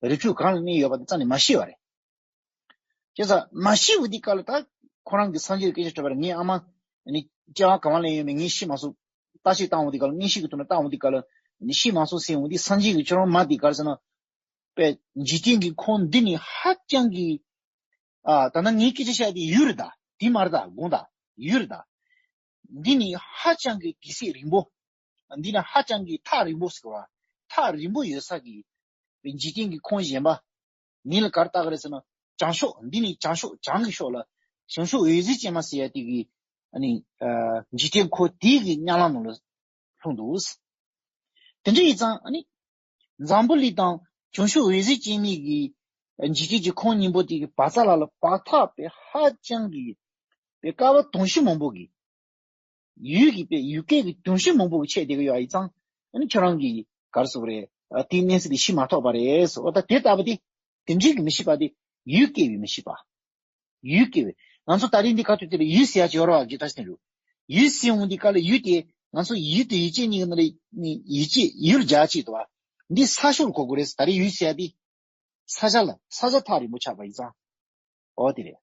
རིགས་དྲུག་གང་ལ་གནས་ཡོད་པ་དེ་རྩ་ནས་མ་ཤེས་པ་རེད། བྱས་ཙང་མ་ཤེས་པ་འདི་ག་ལ་ད་ཁོ་རང་གི་སངས་རྒྱས་ཀྱི་སྐད་ཆ་དྲིས་པ་རེད། ངའི་ཨ་མ་ནི་སྐྱེ་བ་གང་བ་ལེན་ཡོད་མེད་ངས་ཤེས་མ་སོང་། བརྟག་དཔྱད་བཏང་འོང་དུས་ག་ལ། མངོན་ཤེས་ཀྱི་ཐོག་ནས་བཏང་འོང་དུས་ག་ལ་ནི་ཤེས་མ་སོང་ཟེར་འོང་དུས། སངས་རྒྱས་ཀྱིས་ཁྱོད་རང་མ་དེ་ག་རེ་ཟེར་ན། པའི་འཇིག་རྟེན་གྱི་ཁམས་འདི་ནི་ཧ་ཅང་གི། ཨ། ད་ནི་ངའི་སྐད་ཆ་བཤད་དེ་ཡུལ་རེད་ད། དེ་མ་རེད་ད། དགོངས་དག་ཡུལ་རེད་ད། འདི་ནི་ཧ་ཅང་གི་གེགས་སེལ་རིང་པོ། འདི་ནི་ཧ་ཅང་གི་ཐག་རིང་པོ་ཟེར་བ། ཐག་རིང་པོ་ཡོད་ས་གི་འཇིག་རྟེན་གྱི་ཁམས་གཞན་པ། མིང་ལ་ག་རེ་བཏགས་ཀྱི་རེད་ཟེར་ན། བྱང་ཕྱོགས། འདི་ནི་བྱང་ཕྱོགས། བྱང་གི་ཕྱོགས་ལ། བྱང་ཕྱོགས་འོད་ཟེར་ཅན་མ་ཟེར་ཡ་དེ་གི། ཨ་ནི། ཨ། འཇིག་རྟེན་ཁམས་དེ་གི་མཉམ་ལམ་ནང་ལ་ལྷུང་འདུག་དེ་འདྲ་ཡིན་ཙང་ཨ་ནི། འཛམ་བུ་གླིང་དང་བྱང་ཕྱོགས་འོད་ཟེར་ཅན་མའི་གི་འཇིག་རྟེན་གྱི་ཁམས་གཉིས་པོ་དེ་གི་བར་ས་ལ་ལ་བར་ཐག་པའི་ཧ་ཅང་གི་པའི་ཀ་བ་དུང་ཕྱུར་མང་པོ་གི། ཡུལ་གྱི་པའི་ཡུལ་སྐད་ཀྱི་དུང་ཕྱུར་མང་པོ་གི་ཆད་བསྡད་ཀྱི་ཡོད་ཡིན་ཙང་། ཨ་ནི་ཁྱོད་རང་གིས་ག་རེ་ཟེར་དགོས་རེད། ཨ། དེའི་གནས་ཚུལ་དེ་ཤེས་མ་ཐུབ་པ་རེད་ཟེར། འོ་ད་དེ་ལྟ་བུ་དེ། དེ་འདྲའི་གི་མི་ཤེས་པ་དེ་ཡུལ་སྐྱེ་བའི་མི་ཤེས་པ། ཡུལ་སྐྱེ་བའི། ང་ཚོ་ད་རིང་འདི་ག་ཐུག་དེ་ལ་ཡུལ་ཟེར་ཡ་ཅིག་ཡོད་རེད་བ། གི་ད་ཤི་ཐན་རུ། ཡུལ་ཟེར་འོང་དུས་ག་ལ་ཡུལ་དེ་ང་ཚོ་ཡུལ་དེ་ཡུལ་སྐྱེ་གཉིས་ཀྱི་ནང་ལ་ནི་ཡུལ་སྐྱེ་ཡུལ་སྦྱར་ཅིག་འདུག་བ། འདི་ས་ཕྱོགས་ལ་གོ་དགོས་རེད། ད་རེས་ཡུལ་ཟེར་ཡ་དེ། ས་ཆ་ལ། ས་ཆ་ཐག་རིང་པོ་ཆགས་པ་ཡིན་ཙང་། འོ་དེ་རེད།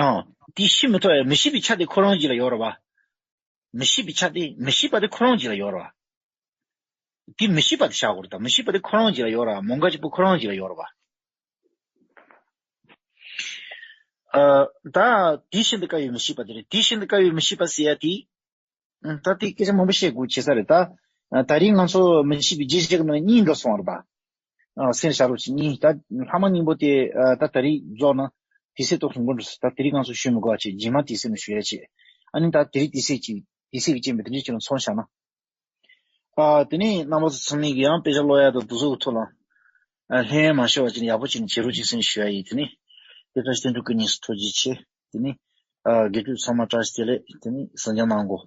ཨང་། དེ་ཤེས་མི་ཐུབ་ཡ། མི་ཤེས་པའི་ཆ་དེ་ཁོ་རང་གཅིག་ལ་ཡོད་རེད་བ། མི་ཤེས་པའི་ཆ་དེ། མི་ཤེས་པ་དེ་ཁོ་རང་གཅིག་ལ་ཡོད་རེད་བ། དེ་མི་ཤེས་པ་དེ་བཞག་དགོས་རེད་ད། མི་ཤེས་པ་དེ་ཁོ་རང་གཅིག་ལ་ཡོད་རེད་བ། མོའུ་འགལ་གྱི་བུ་ཁོ་རང་གཅིག་ལ་ཡོད་རེད་བ། ཨ། ད་དེ་བཞིན་དུ་དཀའ་བའི་མི་ཤེས་པ་དེ་རེད། དེ་བཞིན་དུ་དཀའ་བའི་མི་ཤེས་པ་ཟེར་ཡ་དེ། ཨ། ད་དེ་སྐད་ཆ་མང་པོ་བཤད་དགོས་བྱེད་ས་རེད་ད། ཨ། ད་རིང་ང་ཚོ་མི་ཤེས་པའི་རྒྱུ་ཞིག་ནང་གཉིས་འགྲོ་སོང་བ་རེད་པ། ཨ། སེམས་བྱ་རོགས་ཅིག་གཉིས། ད་ལྷག་མ་གཉིས་པོ་དེ། ཨ། ད་ད་རིང་རྫོགས་ན་དུས་ཚོད་ཏོག་ཙམ་འགོར་འགྲོ་སོང་། ད་དེ་རིང་ང་ཚོ་ཞུ་མི་དགོས་པ་བྱས། རྗེས་མ་དུས་ཚོད་ནས་ཞུ་ཡ་བྱས། ཨ་ནི་ད་དེ་རིང་དུས་ཚོད་ཅིག་དུས་ཚོད་ཀྱི་རྐྱེན་པས་དེ་འདྲ་ཅིག་ལ་མཚམས་བཞག་ན། ཨ། དེ་ནས་རྣམ་པ་ཚོ་ཚང་མས་ཀྱི་ཡང་དཔེ་ཆ་ཀློག་ཡ་དང་དེ་ཚོ་གི་ཐོག་ལ། ཨ། ལྷོད་གཡེང་མ་ཤོར་བ་བྱས་ནས་ཡག་པོ་བྱས་ནས་བྱེད་རོགས་བྱེད་ཟེར་ནས་ཞུ་ཡ་ཡིན། དེ་ནས་དེ་བཀྲ་ཤིས་དོན་གྲུབ་སྐུ་ཉིད་སུ་ཐུགས་རྗེ་ཆེ། དེ་ནས། ཨ། དགེ་ཕྲུག་ཚང་མ་བཀྲ་ཤིས་བདེ་ལེགས། དེ་ནས་གཟིགས་སྐྱོང་གནང་དགོས།